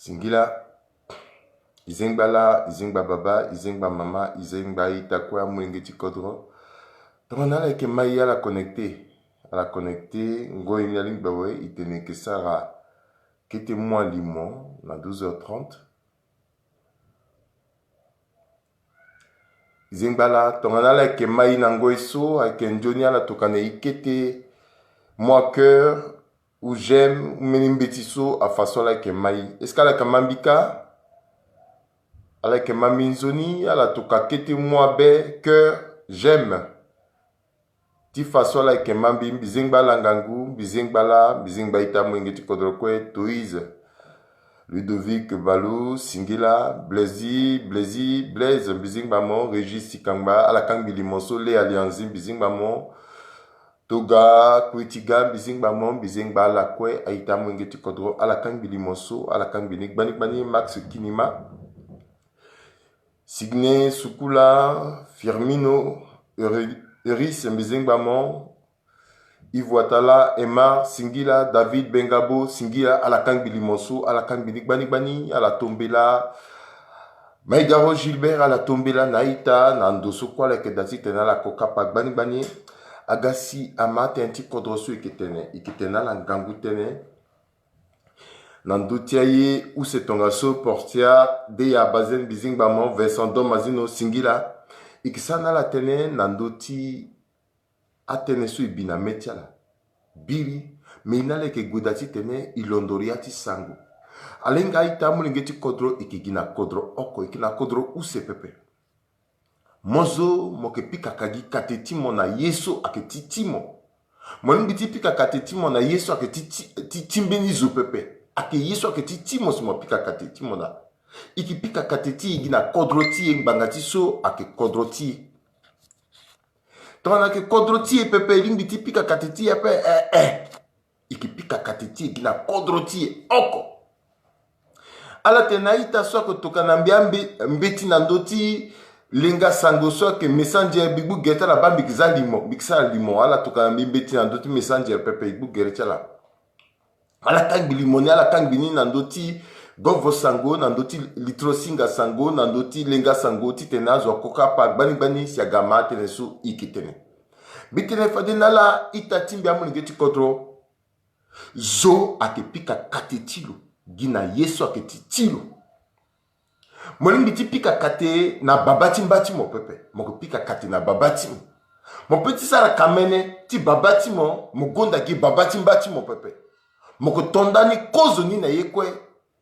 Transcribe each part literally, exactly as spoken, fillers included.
Singila. Izengba la, izengba baba, izengba mama, izengba ita kue amolenge ti kodro. Tongana ala yeke mai ala connecté. Ala connecté, ngoi ni alingbi awe, e tene e ke sara kete mua limo na douze heures trente. Izengba la, tongana ala yeke mai na ngoi so, ayeke nzoni ala tokana e kete mua cœur ou j'aime, ou mbeni mbeti so afa so ala yeke mai. Est-ce que ala yeke ma mbi kâ? Ala yeke ma mbi nzoni, ala toka kete mua be cœur, j'aime. Ti fa so ala yeke ma mbi, mbi zengba ala ngangu, mbi zengba la, mbi zengba ita molenge ti kodro kue, Toise, Ludovic Balo, singila, Blaise, Blaise, Blaise, mbi zengba mo, Régis Sikangba, ala kangbi limo so, Lea Lianzi, mbi zengba mo, Toga, Kuitiga, mbi zengba mo, mbi zengba ala kue, a-ita molenge ti kodro, ala kangbi limo so, ala kangbi ni gbani gbani, Max Kinima. Signe Sukula, Firmino, Eri-, Eris, mbi zengba mo, Yves Watala, Emar, singila, David Bengabo, singila, ala kangbi limo so, ala kangbi ni gbani gbani, ala tombela. Maigaro Gilbert, ala tombela na ita, na ndo so kue ala yeke da titene ala ko kapa gbani gbani. Aga si ama tënë ti kodro so e yeke tene, e yeke tene na ala ngangu tënë. Na ndö ti aye use tongaso, Portia, Deya Bazen, mbi zengba mo, Vincent Dom Azino, singila. E yeke sara na ala tënë na ndö ti atënë so e bi na mê ti ala. Biri, me e na ala yeke gue da titene e londo ya ti sango. Ala hinga a-ita amolenge ti kodro, e yeke gi na kodro oko, e yeke na kodro use pepe. Mo zo mo yeke pika ka gi kate ti mo na ye so ayeke ti ti mo. Mo lingbi ti pika kate ti mo na ye so ayeke ti, ti, ti, ti mbeni zo pepe. Ayeke ye so ayeke ti ti mo si mo pika kate ti mo na. E yeke pika kate ti e gi na kodro ti e ngbanga ti so ayeke kodro ti e. Tongana ayeke kodro ti e pepe, e lingbi ti pika kate ti e ape, eh, eh. E yeke pika kate ti e gi na kodro ti e oko. Ala tene na a-ita so ayeke tokana mbi ambe-, mbeti na ndö ti lenga sango so ayeke Messenger, mbi gbu gere ti ala baa mbi yeke za limo, mbi yeke sara limo, ala tokana mbi mbeti na ndö ti Messenger pepe, e gbu gere ti ala. Ala kangbi limo ni, ala kangbi ni na ndö ti govo sango, na ndö ti litro singa sango, na ndö ti lenga sango, titene azo ako kapa gbani gbani si aga ma atënë so e yeke tene. Mbi tene fade na ala ita ti mbi amolenge ti kodro. Zo ayeke pika kate ti lo gi na ye so ayeke ti ti lo. Mo lingbi ti pika kate na baba ti mba ti mo pepe, mo yeke pika kate na baba ti mo. Mo peut ti sara kamene ti baba ti mo, mo gonda gi baba ti mba ti mo pepe. Mo yeke to ndani kozo ni na ye kue.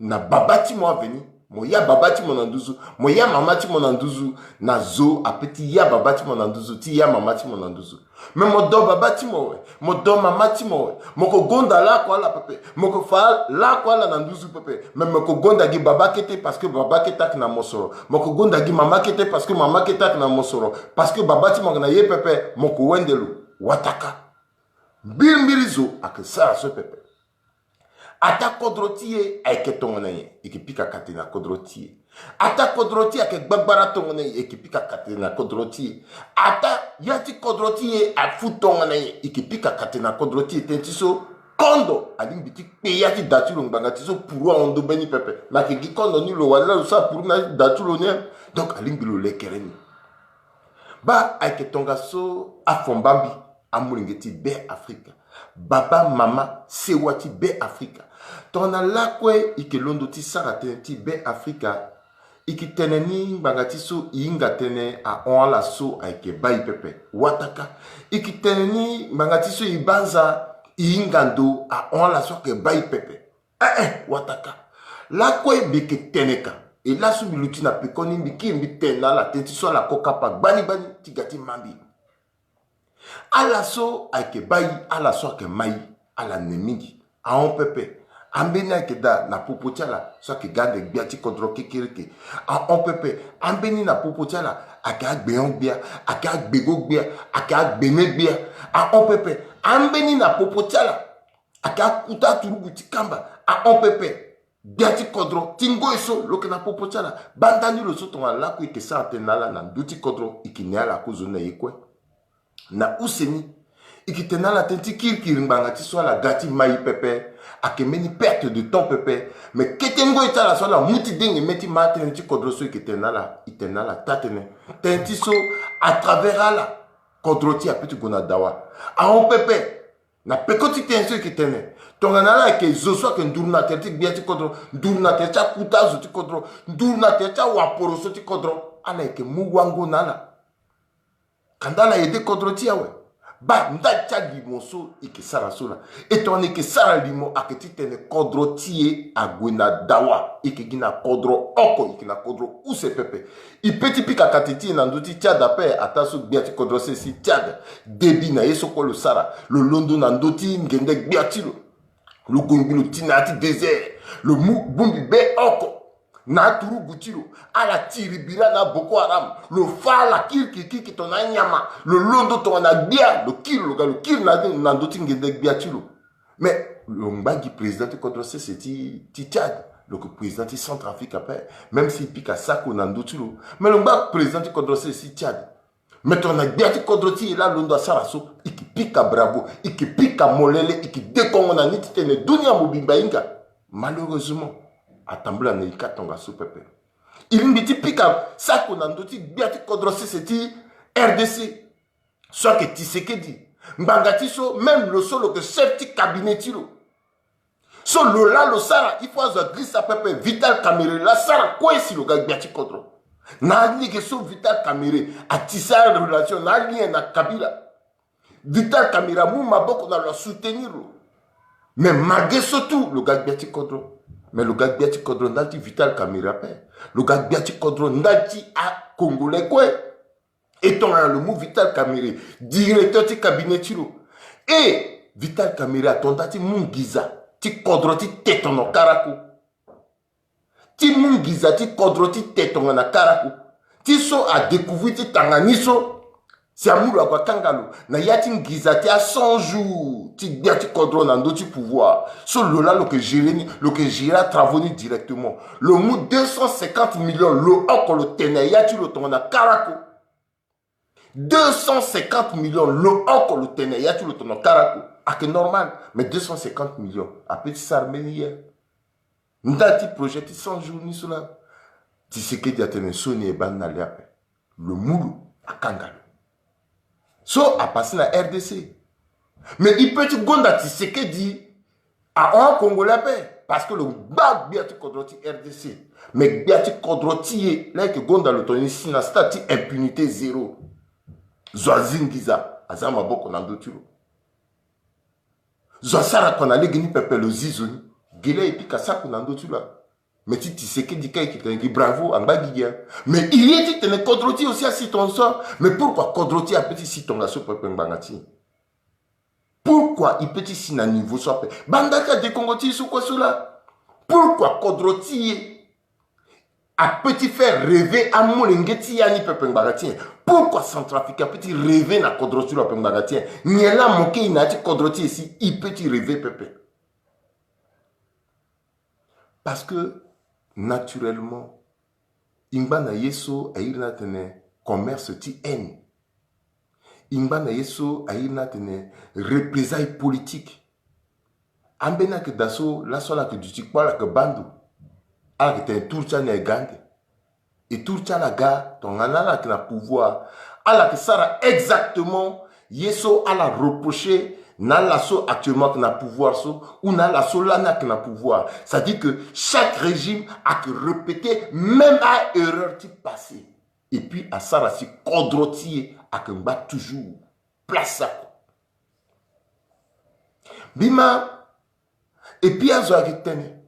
Na baba ti mo aveni, mo ya baba ti mo na nduzu, mo ya mama ti mo na nduzu, na zo ape ti ya baba ti mo na nduzu, ti ya mama ti mo na nduzu. Me mo do baba ti mo awe, mo do mama ti mo awe, mo ko gonda lako ala pepe, mo ko fa lako ala na nduzu pepe, me mo ko gonda gi baba kete parce que baba kete ayeke na mosoro, mo ko gonda gi mama kete parce que mama kete ayeke na mosoro, parce que baba ti mo ayeke na ye pepe, mo ko wende lo. Wataka. Mbirimbiri zo ayeke sara so pepe. Ataa kodro ti e ayeke tongana nyen? E yeke pika kate na kodro ti e. Ataa kodro ti e ayeke gbagbara tongana nyen? E yeke pika kate na kodro ti e. Ataa ya ti kodro ti e afu tongana nyen? E yeke pika kate na kodro ti e. Tënë ti so kondo alingbi ti kpe ya ti da ti lo ngbanga ti so puru ahon ndo mbeni pepe. Me ayeke gi kondo ni lo wala lo sara puru na ya ti da ti lo ni. Donc alingbi lo lekere ni. Baa ayeke tongaso afo mba mbi. Amolenge ti Be Afrika, baba, mama, sewa ti Be Afrika. Tongana lakue e yeke londo ti sara tënë ti Be Afrika, e yeke tene ni ngbanga ti so e hinga tënë ahon ala so ayeke bai pepe. Wataka. E yeke tene ni ngbanga ti so e banza e hinga ndo ahon ala so ayeke bai pepe. Eh, eh, wataka. Lakue mbi yeke tene ka. E laso mbi luti na peko ni, mbi kiri mbi tene na ala tënë ti so ala ko kapa gbani gbani ti ga ti ma mbi. Ala so ayeke bai, ala so ayeke mai, ala ne mingi. Ahon pepe. Ambeni ayeke daa na popo ti ala so ayeke ga ande gbia ti kodro kekereke. Ahon pepe. Ambeni na popo ti ala ayeke agbenyon-gbia, ayeke agbego-gbia, ayeke agbene-gbia. Ahon pepe. Ambeni na popo ti ala ayeke akuta aturugu ti kamba. Ahon pepe. Gbia ti kodro ti ngoi so lo yeke na popo ti ala. Baa ndani lo so tongana lakue e yeke sara tënë na ala na ndö ti kodro, e yeke ne ala kozoni na ye kue. Na use ni, E ke tene na ala tënë ti kirikiri ngbanga ti so ala ga ti ma e pepe. Ayeke mbeni perte de temps pepe. Mais kete ngoi ti ala so ala mu ti denge mê ti ma atënë ti kodro so, e ke tene na ala, e tene na ala taa-tënë. Tënë ti so, à travers ala, kodro ti e apeut ti gue na dawa. Ahon pepe. Na peko ti tënë so e ke tene, tongana ala yeke zo so ayeke nduru na tere ti gbia ti kodro, nduru na tere ti akuta azo ti kodro, nduru na tere ti awaporo so ti kodro, ala yeke mu wango na ala. Kanda ala aidé kodro ti e awe. Baa, ndali ti alimo so e ke sara so laa. E tongana e ke sara limo, ayeke ti tene kodro ti e ague na dawa. E ke gi na kodro oko, e ke na kodro use pepe. E peut ti pika kate ti e na ndö ti Tchad ape, ataa so gbia ti kodro sese ti Tchad, Déby, na ye so kue lo sara, lo londo na ndö ti ngende gbia ti lo. Lo gue ngbi lo ti na ya ti désert, lo mu bongbi be oko na aturugu ti lo. Ala tiri bira na Boko Haram, lo fâ ala kirikiri tongana anyama. Lo londo tongana gbia, lo kiri, lo ga lo kiri na, na ndö ti ngende gbia ti lo. Mais lo ngba gi président ti kodro sese ti, ti Tchad, lo yeke président ti Centrafrique ape. Même si e pika sako na ndö ti lo, mais lo ngba président ti kodro sese ti Tchad. Mais tongana gbia ti kodro ti e laa alondo asara so, e ke pika bravo, e ke pika molele, e ke dekongo na ni ti tene dunia mobimba e hinga. Malheureusement, atambula na e ka tongaso pepe. E lingbi ti pika sako na ndö ti gbia ti kodro sese ti R D C, so ayeke Tshisekedi. Ngbanga ti so, même lo so lo yeke chef ti cabinet ti lo, so lo laa lo sara, il faut azo agirisa pepe. Vital Kamerhe laa asara kue si lo ga gbia ti kodro. Na alege so Vital Kamerhe atisa arelation na alien na Kabila. Vital Kamerhe amu maboko na lo, asoutenir lo. Mais malgré so tout, lo ga gbia ti kodro. Mais lo ga gbia ti kodro ndali ti Vital Kamerhe ape. Lo ga gbia ti kodro ndali ti aCongolais kue. E tongana lo mu Vital Kamerhe directeur ti cabinet ti lo, e Vital Kamerhe ato nda ti mu nginza ti kodro ti te tongana karako. Ti mu nginza ti kodro ti te tongana karako. Ti so adécouvrir ti tanga ni so, si amu lo ague akanga lo na ya ti nginza ti a cent jours ti gbia ti kodro na ndö ti pouvoir. So lo laa lo yeke gérer ni, lo yeke gérer atravaux ni directement. Lo mu deux cent cinquante millions, lo oko lo tene na ya ti lo tongana karako. Deux cent cinquante millions, lo oko lo tene na ya ti lo tongana karako. Ayeke normal. Mais deux cent cinquante millions apeut ti sara mbeni ye? Ndali ti projet ti cent jours ni so laa, Tshisekedi atene so ni e baa ni na le ape. Lo mu lo, akanga lo. So apasé na R D C. Mais e peut ti gonda Tshisekedi ahon aCongolais ape, parce que lo ngba gbia ti kodro ti R D C. Mais gbia ti kodro ti e laa e yeke gonda lo tongana e si na stade ti impunité zéro. Zo azi nginza, aza maboko na ndö ti lo. Zo asara kua na lege ni pepe, lo zi zo ni. Ge laa e pika sako na ndö ti lo. Mais ti Tshisekedi ka e yeke tene gi bravo, angba gi ge. Mais e ye ti tene kodro ti e aussi asi tongaso. Mais pourquoi kodro ti e apeut ti si tongaso pepe ngbanga ti e? Pourquoi e peut ti si na niveau so ape? Banda ti adekongo ti e so kue so laa. Pourquoi kodro ti e apeut ti faire rêver amolenge ti e ani pepe ngbanga ti e? Pourquoi Centrafrique apeut ti rêver na kodro ti lo ape ngbanga ti e? Nyen laa amoke e na ya ti kodro ti e si e peut ti rêver pepe? Parce que naturellement, e ngba na ye so a iri ni atene commerce ti haine. E ngba na ye so a iri ni atene représailles politiques. Ambeni ayeke daa so, laso ala yeke duti kpo, ala yeke baa ndo. Ala yeke tene tour ti ani aye ga ande. E tour ti ala ga, tongana ala yeke na pouvoir, ala yeke sara exactement ye so ala reprocher na ala so actuellement ayeke na pouvoir so, ou na ala so lani ayeke na pouvoir. C'est-à-dire que chaque régime ayeke répéter même a-erreur ti passé. Et puis asara si kodro ti e ayeke ngba toujours place sako. Mbi ma, et puis azo ayeke tene,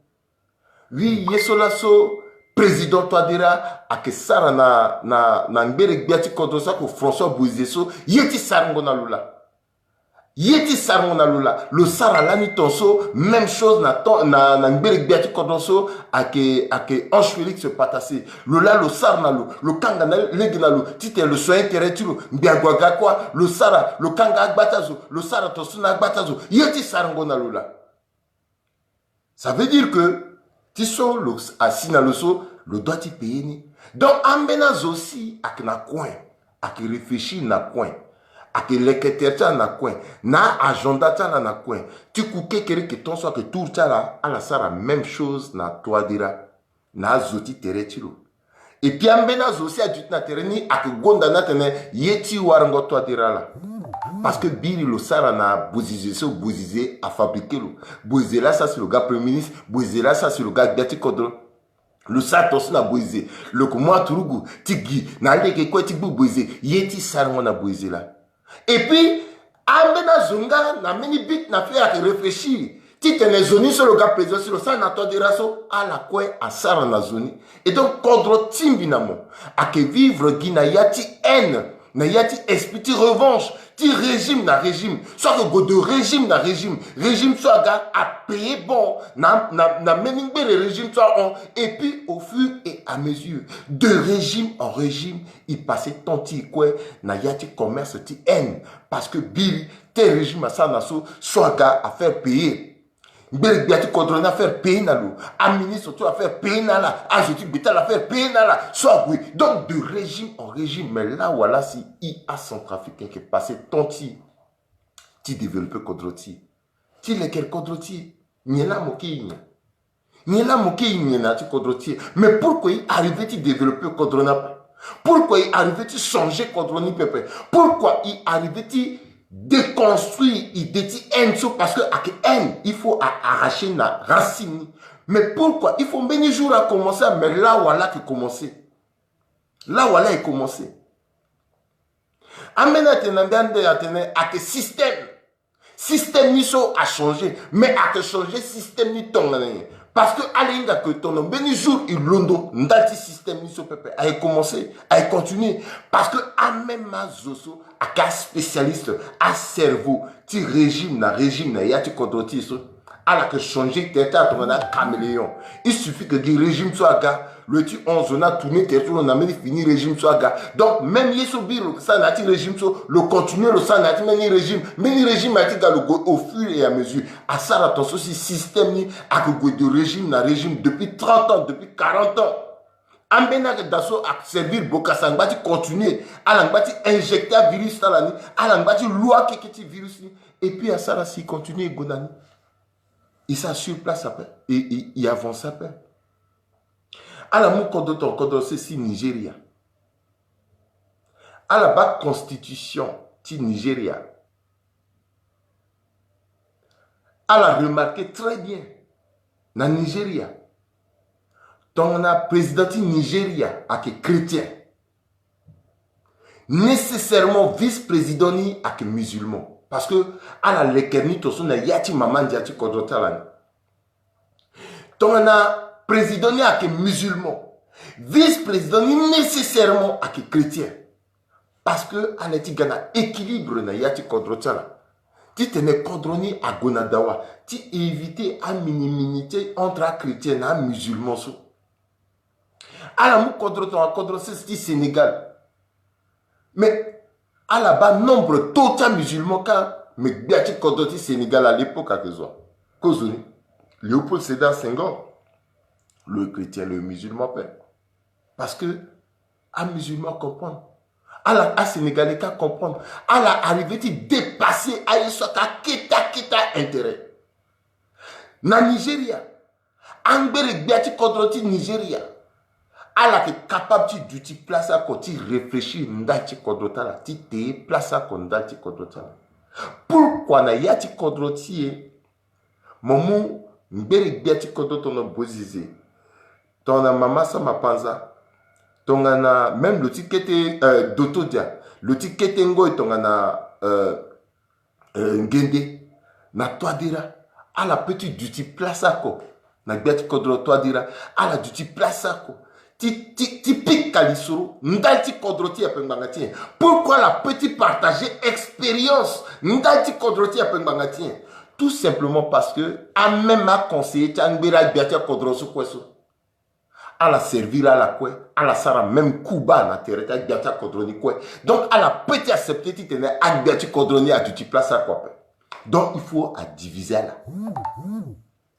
oui, ye so laso président Touadéra ayeke sara na, na, na ngbere gbia ti kodro so ayeke François Bouzier so, ye ti sarango na lo laa. Ye ti sarango na lo laa, lo sara lani tongaso, même chose na temps, na, na ngbere gbia ti kodro so ayeke, ayeke Ange Félix Patassé. Lo laa lo sara na lo, lo kanga na lege na lo titene lo so intérêt ti lo, ngbia gue aga kua, lo sara, lo kanga agba ti azo, lo sara tongaso na agba ti azo, ye ti sarango na lo laa. Ça veut dire que ti so lo asi na lo so, lo doit ti payer ni. Donc ambeni azo aussi ayeke na coin, ayeke réfléchir na coin. Ayeke leke tere ti ala na kue, na agenda ti ala na kue. Ti ku kekereke ton so ayeke tour ti ala, ala sara même chose na Touadéra, na azo ti tere ti lo. Et puis ambeni azo si aduti na tere ni ayeke gonda ni atene ye ti warango Touadéra laa. Parce que biri lo sara na bozize so bozize afabriqué lo. Bozize laa sara si lo ga premier ministre, bozize laa sara si lo ga gbia ti kodro. Lo sara ton so na bozize, lo yeke mu aturugu ti gi na alege kue ti gbu bozize, ye ti sarango na bozize laa. Et puis ambeni azo nga na mbeni but na fini ayeke réfléchir titene zo ni so lo ga président si lo sara na Touadéra so, ala kue asara na zo ni. Et donc kodro tingbi na mo, ayeke vivre gi na ya ti haine, na ya ti esprit ti revanche ti régime na régime. So ayeke gue de régime na régime, régime so aga apayer bon na, na, na mbeni ngbere régime so ahon. Et puis au fur et à mesure, de régime en régime, e passe temps ti e kue na ya ti commerce ti haine. Parce que biri tel régime asara na so, so aga afaire payer. Ngbere gbia ti kodro ni afaire payer na lo. Aministre ti lo afaire payer na ala. Azo ti gbe ti ala afaire payer na ala. So ague donc de régime en régime. Mais là wala si e acentrafricain ayeke passe temps ti e ti développer kodro ti e, ti leke kodro ti e. Nyen laa mo ke e nyen? Nyen laa mo ke e nyen na ya ti kodro ti e? Mais pourquoi e arriver ti développer kodro ni ape? Pourquoi e arriver ti changer kodro ni pepe? Pourquoi e arriver ti déconstruire idée ti haine so? Parce que ayeke haine il faut a arracher na racine ni. Mais pourquoi il faut mbeni jour acommencer? Mais là wala ayeke commencer. Là wala ayeke commencer. Ambeni atene na mbi ande atene ayeke système. Système ni so achanger, mais ayeke changer système ni tongana nyen? Parce que ala hinga ke tono mbeni jour e londo ndali ti système ni so pepe. Ayeke commencer, ayeke continuer. Parce que ameme azo so ayeke aspécialiste, acerveau ti régime na régime na ya ti kodro ti e so. Ala yeke changer tere ti ala tongana acaméléon. Il suffit que gi régime so aga, lo ye ti hon zo ni atourner tere ti lo na mbeni fini régime so aga. Donc même ye so biri lo sara na ya ti régime so, lo continuer lo sara na ya ti mbeni régime. Mbeni régime aye ti ga lo gue au fur et à mesure. Asara ton so si système ni ayeke gue de régime na régime depuis trente ans, depuis quarante ans. Ambeni ake da so aservir bokasa angba ti continuer, ala ngba ti injecter avirus ti ala ni, ala ngba ti lu akeke ti virus ni. Et puis asara si e continuer e gue na ni. E sara sur place ape, e, e, e avancer ape. Ala mu kodro ton kodro sese ti Nigeria. Ala baa constitution ti Nigeria. Ala remarquer très bien na Nigeria, tongana président ti Nigeria ayeke chrétien, nécessairement vice-président ni ayeke musulman. Parce que ala leke ni ton so na ya ti mama ndia ti kodro ti ala ni. Tongana président ni ayeke musulman, vice-président ni nécessairement ayeke chrétien. Parce que ala ye ti ga na équilibre na ya ti kodro ti ala, titene kodro ni ague na dawa, ti éviter aminimini ti entre achrétien na amusulman so. Ala mu kodro tongana kodro sese ti Sénégal. Mais ala baa nombre taux ti amusulman ka. Mais gbia ti kodro ti Sénégal à l'époque ayeke zo wa? Kozoni Léopold Sédar Senghor, lo ye chrétien, lo ye musulman ape. Parce que amusulman acomprendre. Ala asénégalais ka comprendre. Ala arriver ti dépasser aye so ayeke akete akete intérêt. Na Nigeria, angbere gbia ti kodro ti Nigeria, ala yeke capable ti duti place oko ti réfléchir ndali ti kodro ti ala, ti te place oko ndali ti kodro ti ala. Pourquoi na ya ti kodro ti e, mo mu ngbere gbia ti kodro tongana Bozize, tongana mama Sama Panza, tongana même lo ti kete, euh, Doto Dia, lo ti kete ngoi tongana, euh, euh, Ngende, na Touadéra, ala peut ti duti place oko na gbia ti kodro Touadéra, ala duti place oko ti, ti, ti pika lisoro ndali ti kodro ti e ape ngbanga ti nyen? Pourquoi ala peut ti partager expérience ndali ti kodro ti e ape ngbanga ti nyen? Tout simplement parce que amême aconseiller ti angbere agbia ti akodro so kue so, ala servir ala kue, ala sara même coup bas na tere ti agbia ti akodro ni kue. Donc ala peut ti accepter titene agbia ti kodro ni aduti place oko ape. Donc il faut adiviser ala.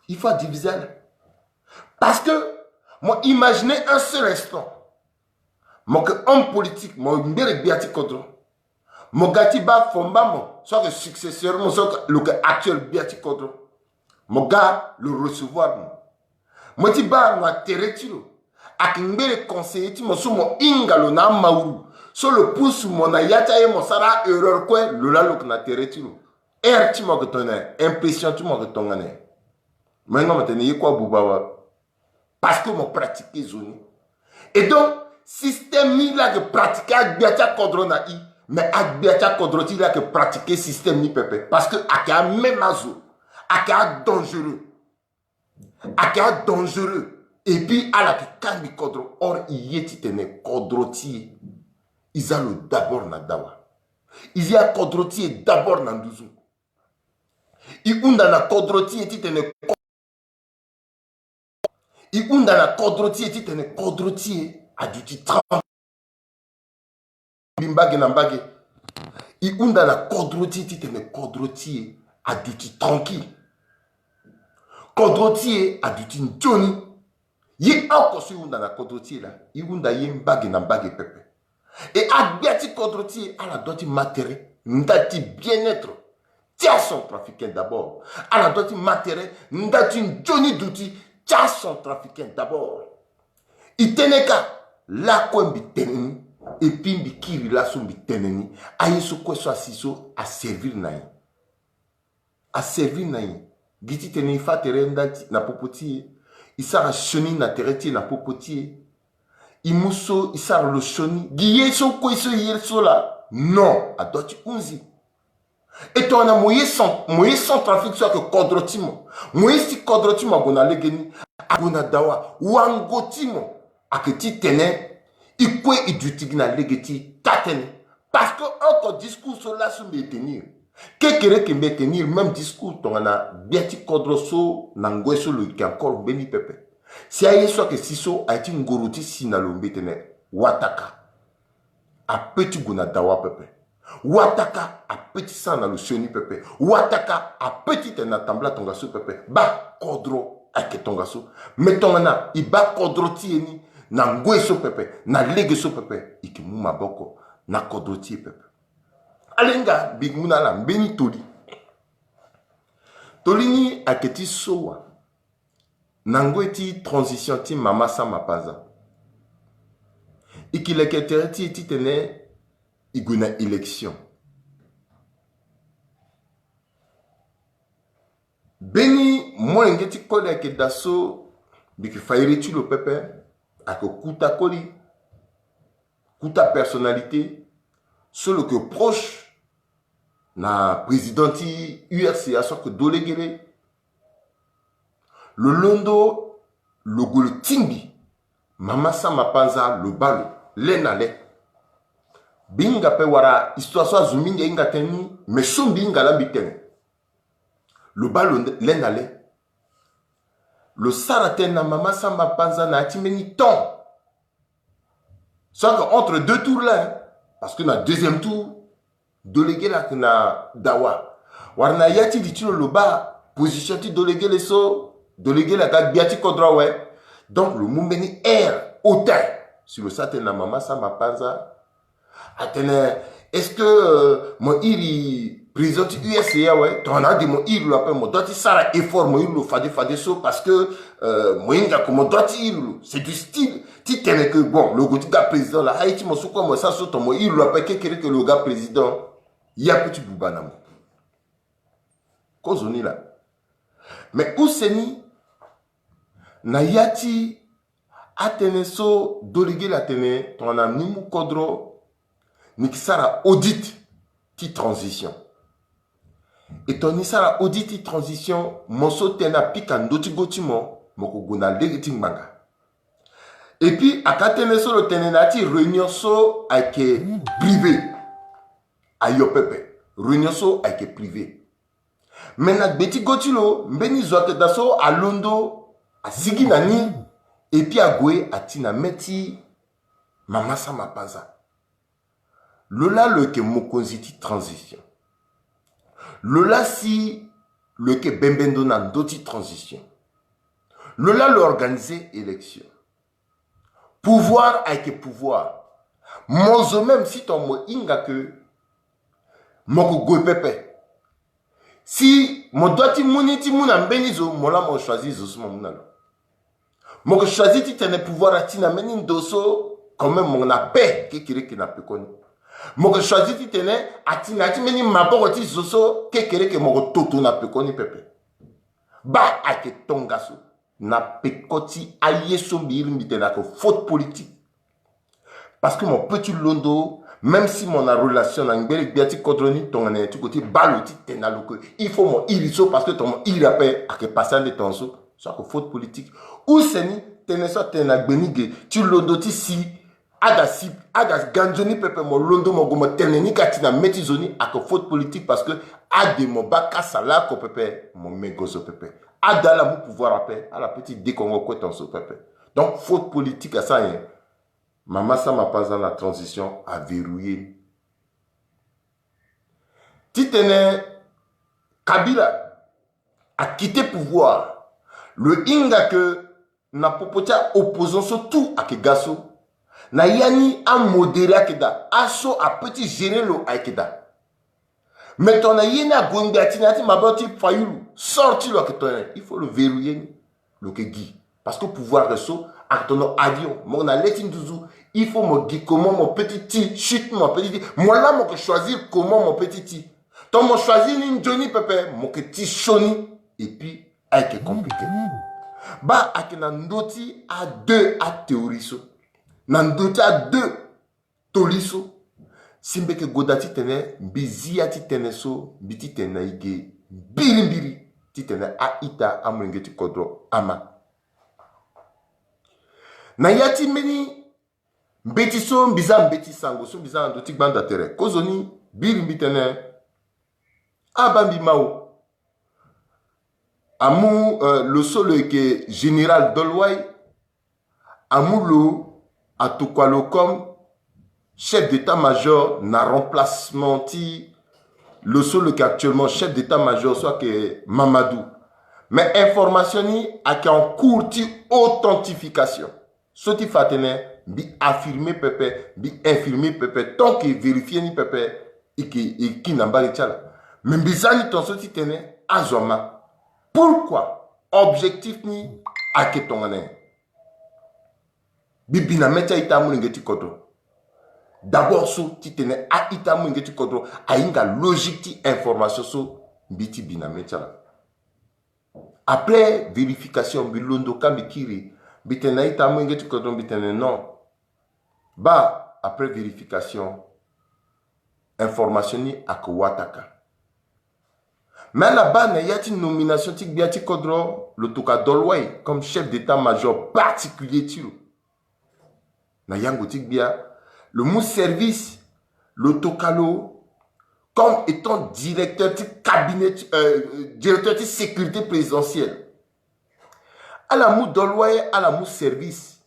Il faut adiviser ala. Parce que mo imaginer un seul instant, mo yeke homme politique, mo ngbere gbia ti kodro, Mo ga ti baa fomba mo so ayeke successeur mo so lo yeke actuel gbia ti kodro. Mo ga lo recevoir mo. Mo ti baa na tere ti lo. Ayeke ngbele conseiller ti mo so mo hinga lo na amauru so lo pusu mo na ya ti aye mo sara a-erreur kue, lo laa lo yeke na tere ti lo. Heure ti mo yeke tongana nyen? Impression ti mo yeke tongana nyen? Mo hinga mo tene ye kue abuba wa. Parce que mo pratiquer zo ni. Et donc, système ni laa ayeke pratiquer agbia ti akodro na i. Mais agbia ti akodro ti i laa ayeke pratiquer système ni pepe. Parce que ayeke amême azo. Ayeke adangereux. Ayeke adangereux. Et puis ala yeke kangbi kodro. Or i ye titene kodro ti e, i za lo d'abord na dawa. I za kodro ti e d'abord na nduzu. I hunda na kodro ti e titene ko-, i hunda na kodro ti e titene kodro ti e aduti tranquille. Mbi mbage na mbage. I hunda na kodro ti e titene kodro ti e aduti tranquille. Kodro ti e aduti nzoni. Ye oko so i hunda na kodro ti e laa, i hunda ye mbage na mbage pepe. E agbia ti kodro ti e ala doit ti ma tere nda ti bien-être ti acentrafricain d'abord. Ala doit ti ma tere nda ti nzoni duti ti acentrafricain d'abord. I tene ka lakue mbi tene ni. Et puis mbi kiri laso mbi tene ni. Aye so kue so asi so aservir na nyen? Aservir na nyen? Gi titene i fâ tere nda ti, na popo ti e. I sara sioni na tere ti e na popo ti e. I mu so i sara lo sioni. Gi ye so kue so i ye so laa, non, adoit ti hunzi. E tongana mo ye cent-, mo ye Centrafrique so ayeke kodro ti mo. Mo ye si kodro ti mo ague na legeni, ague na dawa, wango ti mo ayeke titene i kue i duti gi na lege ti taa-tënë. Parce que oko discours so laso mbi e tenir, kekereke mbi e tenir même discours tongana gbia ti kodro so na ngoi so lo yeke encore mbeni pepe. Si aye so ayeke si so aye ti ngoro ti si na lo mbi e tene wataka ape ti gue na dawa pepe. Wataka ape ti sara na lo sioni pepe. Wataka ape ti tene na tambula tongaso pepe. Baa kodro ayeke tongaso. Me tongana i baa kodro ti e ni na ngoi so pepe, na lege so pepe, i yeke mu maboko na kodro ti e pepe. Ala hinga mbi mu na ala mbeni toli. Toli ni ayeke ti so wa. Na ngoi ti transition ti mama Sama Panza, i yeke leke tere ti e titene i gue na élection. Mbeni molenge ti koli ayeke daa so mbi yeke fa iri ti lo pepe, ayeke kuta koli, kuta personnalité so lo yeke proche na président ti U R C A so ayeke Dolegele. Lo londo lo gue lo tingbi mama Sama Panza, lo baa lo le na le. Mbi hinga ape wala histoire so azo mingi ahinga tënë ni, me so mbi hinga laa mbi tene. Lo baa lo le na le. Lo sara tënë na mama Sama Panza na ya ti mbeni temps. So ayeke entre deux tours laa, hein. Parce que na deuxième tour, Dolegele ayeke na dawa. Wala na ya ti li ti lo lo baa position ti Dolegele so, Dolegele aga gbia ti kodro awe. Donc lo mu mbeni air hautain si lo sara tënë na mama Sama Panza. Atene, est-ce que, euh, mo iri président ti U R C A awe? Tongana ade mo iri lo ape, mo doit ti sara effort mo iri lo fade fade so, parce que, euh, mo hinga ke mo doit ti iri lo. C'est du style ti tene ke, bon, lo gue ti ga président laa, aye ti mo so kue mo sara so, tongana mo iri lo ape kekereke lo ga président, ye ape ti buba na mo. Kozoni laa. Mais use ni na ya ti atënë so Dolegele atene tongana ni mu kodro, ni yeke sara audit ti transition. E tongana ni sara audit ti transition, mo so tënë apika ndö ti go ti mo, mo yeke gue na lege ti ngbanga. Et puis ayeke atënë so lo tene na ya ti réunion so ayeke privé. Ayo pepe. Réunion so ayeke privé. Me na gbe ti go ti lo, mbeni zo ayeke daa so alondo, asigi na ni, et puis ague ati na mê ti mama Sama Panza. Lo laa lo yeke mokonzi ti transition. Lo laa si lo yeke bembendo na ndö ti transition. Lo laa lo organiser élection. Pouvoir ayeke pouvoir. Mo zo même si tongana mo hinga ke Mo ko gue pepe. Si mo doit ti mu ni ti mu na mbeni zo, mo laa mo choisir zo so mo mu na lo. Mo ko choisir titene pouvoir ati na mbeni ndo so, quand même mo na paix kekereke na pekoni. Mo ko choisir titene ati na ya ti mbeni maboko ti zo so kekereke mo ko toto na pekoni pepe. Baa ayeke tongaso na peko ti aye so mbi iri mbi tene ayeke faute politique. Parce que mo peut ti londo, même si mo na relation na ngbele gbia ti kodro ni, tongana nyen ti ko ti baa lo titene na lo ke il faut mo iri so, parce que tongana mo iri ape ayeke passé ande tongaso, so ayeke faute politique. Use ni tënë so atene na gbe ni ge ti londo ti si, ada si, ada ga nzoni pepe, mo londo mo gue mo tene ni ka ti na mê ti zo ni, ayeke faute politique, parce que ade mo baa kasa laoko pepe, mo mê gozo pepe. Ada ala mu pouvoir ape, ala peut ti dekongo kue tongaso pepe. Donc faute politique asara nyen? Mama Sama Panza na transition a verrouiller ni. Titene Kabila a quitter pouvoir, lo hinga ke na popo ti aopposant so tout ayeke ga so, na ya ni amodéré ayeke daa, aso apeut ti gérer lo ayeke daa. Mais tongana ye ni ague ngbia ti na ya ti maboko ti Fayulu, sort ti lo ayeke tongana nyen? Il faut lo verrouiller ni. Lo yeke gi. Parce que pouvoir ayeke so, ayeke tongana avion, mo yeke na le ti nduzu, il faut mo gi comment mo peut ti ti, chute mo peut ti ti, mo laa mo yeke choisir comment mo peut ti ti. Tongana mo choisir ni nzoni pepe, mo yeke ti sioni. Et puis ayeke compliqué. Baa ayeke na ndö ti a deux athéorie so, na ndö ti a deux toli so, si mbi yeke goda titene mbi zi ya ti tënë so, mbi titene na e ge mbirimbiri, titene a-ita amolenge ti kodro ama. Na ya ti mbeni mbeti so mbi za, mbeti sango so mbi za na ndö ti gbanda tere kozoni, biri mbi tene, abaa mbi mau. Amu, euh, lo so lo yeke général Dolway, amu lo atokua lo comme chef d'état-major na remplacement ti lo so lo yeke actuellement chef d'état-major so ayeke Mamadou. Mais information ni ayeke en cours ti authentification. So ti fa atene mbi affirmer pepe, mbi infirmer pepe, tant que vérifier ni pepe, e yeke, e kiri na mbage ti ala. Mais mbi za ni tongaso titene azo ama. Pourquoi? Objectif ni ayeke tongana nyen? Mbi bi na mê ti a-ita amolenge ti kodro. D'abord so titene a-ita amolenge ti kodro ahinga logique ti information so mbi ti bi na mê ti ala. Après vérification, mbi londo ka mbi kiri, mbi tene na a-ita amolenge ti kodro, mbi tene non. Baa, après vérification, information ni ayeke wataka. Mais ala baa na ya ti nomination ti gbia ti kodro, lo tokua Dolway comme chef d'état-major particulier ti lo. Na yango ti gbia, lo mu service, lo tokua lo comme étant directeur ti cabinet, euh, directeur ti sécurité présidentielle. Ala mu Dolway, ala mu service.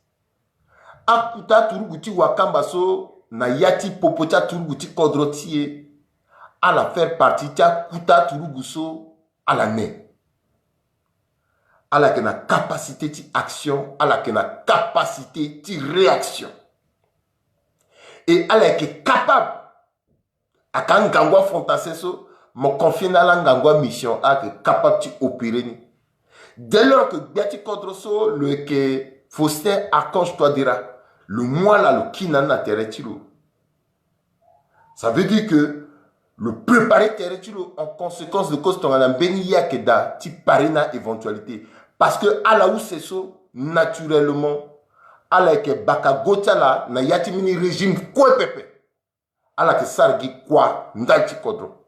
Akuta aturugu ti wakamba so na ya ti popo ti aturugu ti kodro ti e, ala faire partie ti akuta aturugu so ala ne. Ala yeke na capacité ti action, ala yeke na capacité ti réaction. Et ala yeke capable, aka ngangu afantasin so mo confier na ala ngangu amission, ala yeke capable ti opérer ni. Dès lors que gbia ti kodro so lo yeke Faustin Archange Touadéra, lo mu ala lo kiri na ni na tere ti lo. Ça veut dire que lo préparer tere ti lo en conséquence de cause tongana mbeni ye ayeke daa ti parer na éventualité. Parce que ala use so naturellement ala yeke baka go ti ala na ya ti mbeni régime kue pepe. Ala yeke sara gi kua ndali ti kodro.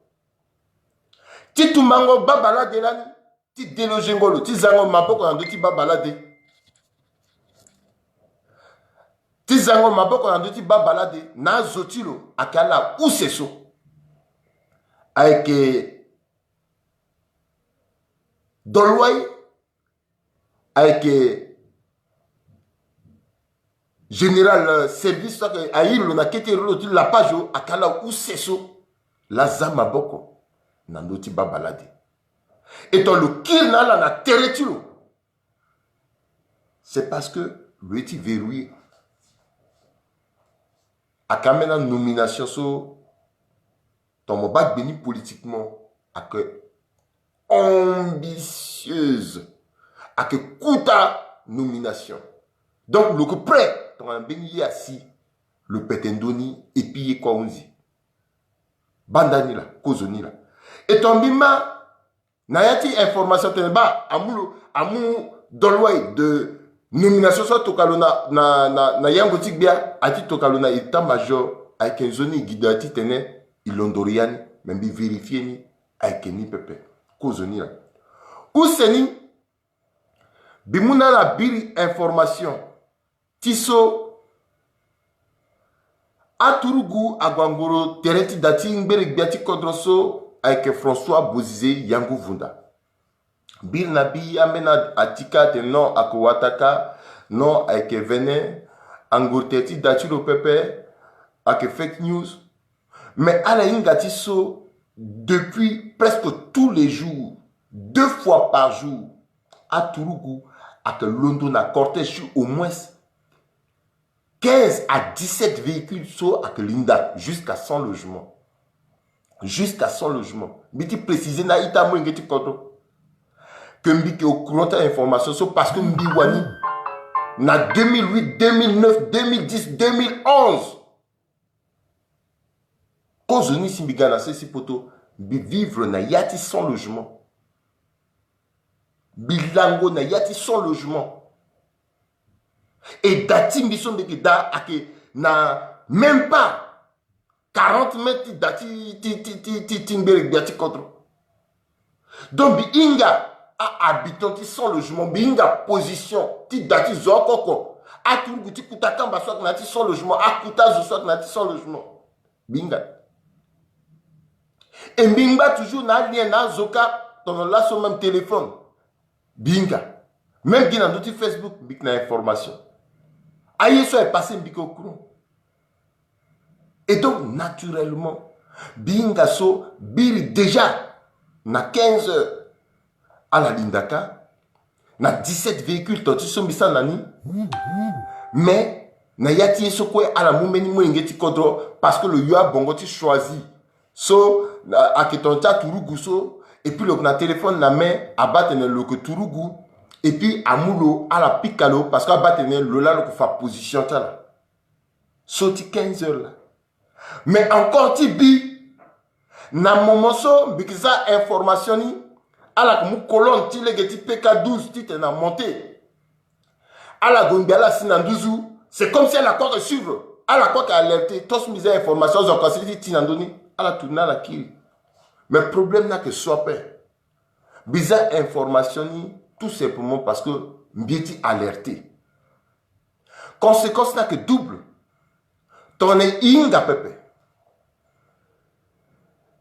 Ti tumbango babalade lani, ti déloger ngo lo, ti za ngo maboko na ndö ti babalade. Ti za ngo maboko na ndö ti babalade na azo ti lo ayeke ala use so. Ayeke Dolway, ayeke général, euh, service so ayeke airi lo na kete iri lo ti lapage o, ayeke ala use so. Laa za maboko na ndö ti babalade. Eto lo kiri na ala na tere ti lo. C'est parce que lo ye ti verrouiller. Ayeke ambeni anomination so Tongana mo baa gbe ni politiquement, ayeke ambitieuse, ayeke kota nomination. Donc lo yeke prêt tongana mbeni ye asi lo pete ndö ni, et puis ye kue ahunzi. Baa ndani laa, kozo ni laa. Et tongana mbi ma na ya ti information tene baa amu lo, amu dolo wai de nomination so atokua lo na, na, na, na yango ti gbia, ati tokua lo na état-major, ayeke nzoni e gi daa titene e londo ya ni. Me mbi vérifier ni, ayeke ni pepe. Kozo ni laa. Use ni, mbi mu na ala biri information ti so aturugu ague ngoro tere ti da ti ngbere gbia ti kodro so ayeke François Bozizé Yangou Vunda. Biri na mbi ambeni atika atene non, ayeke wataka, non, ayeke vene, angoro tere ti da ti lo pepe, ayeke fake news. Mais ala hinga ti so, depuis presque tous les jours, deux fois par jour, aturugu ayeke londo na cortège ti au moins quinze à dix-sept véhicules so ayeke linda jusqu'à cent logements. Jusqu'à cent logements. Mbi ti préciser na a-ita molenge ti kodro que mbi yeke au courant ti a-information so parce que mbi wani na deux mille huit, deux mille neuf, deux mille dix, deux mille onze. Kozoni si mbi ga na sese poto, mbi vivre na ya ti cent logements. Mbi lango na ya ti cent logements. Et da ti mbi so mbi yeke daa ayeke na même pas quarante mètres ti da ti, ti, ti, ti, ti, ti ngbere gbia ti kodro. Donc mbi hinga a-habitant ti cent logements, mbi hinga position ti da ti zo oko oko. Aturugu ti kuta kamba so ayeke na ya ti cent logements, akuta zo so ayeke na ya ti cent logements. Mbi hinga. Et mbi ngba toujours na alien na azo kâ, tongana laso même téléphone. Mbi hinga. Même gi na ndö ti Facebook, mbi yeke na information. Aye so aye passé, mbi yeke au courant. Et donc, naturellement, mbi hinga so biri déjà na quinze heures. Ala linda kâ na dix-sept véhicules, ton ti so mbi sara na ni. Mais na ya ti ye so kue ala mu mbeni molenge ti kodro, parce que lo yo abongo ti choisi. So, na, ayeke ton ti aturugu so, et puis lo yeke na téléphone na main, abaa tene lo yeke turugu, et puis amu lo, ala pika lo, parce que abaa tene lo laa lo yeke fa position ti ala. So ti quinze heures laa. Mais encore ti bi, na moment so mbi yeke za information ni, ala yeke mu colonne ti lege ti P K douze titene amonte. Ala gue ngbi ala si na nduzu, c'est comme si ala kue ayeke suivre, ala kue ayeke alerté. Tant so mbi za information, azo ayeke sigi ti ti na ndö ni, ala tourner ala kiri. Mais problème ni ayeke so ape. Mbi za information ni tout simplement parce que mbi ye ti alerté. Conséquence ni ayeke double. Tongana e hinga pepe,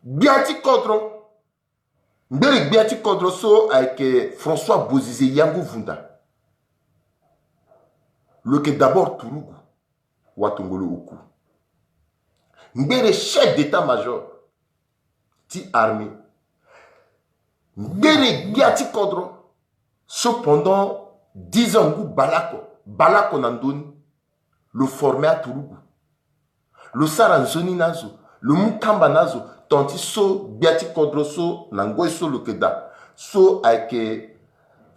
gbia ti kodro, ngbere gbia ti kodro so ayeke François Bozizé Yangou Vunda, lo yeke d'abord turugu, watongolo oku. Ngbere chef d'état-major ti armée, ngbere gbia ti kodro so pendant dix ans ngu baleoko, baleoko na ndö ni, lo former aturugu, lo sara nzoni na azo, lo mu kamba na azo, ton ti so gbia ti kodro so na ngoi so lo yeke daa, so ayeke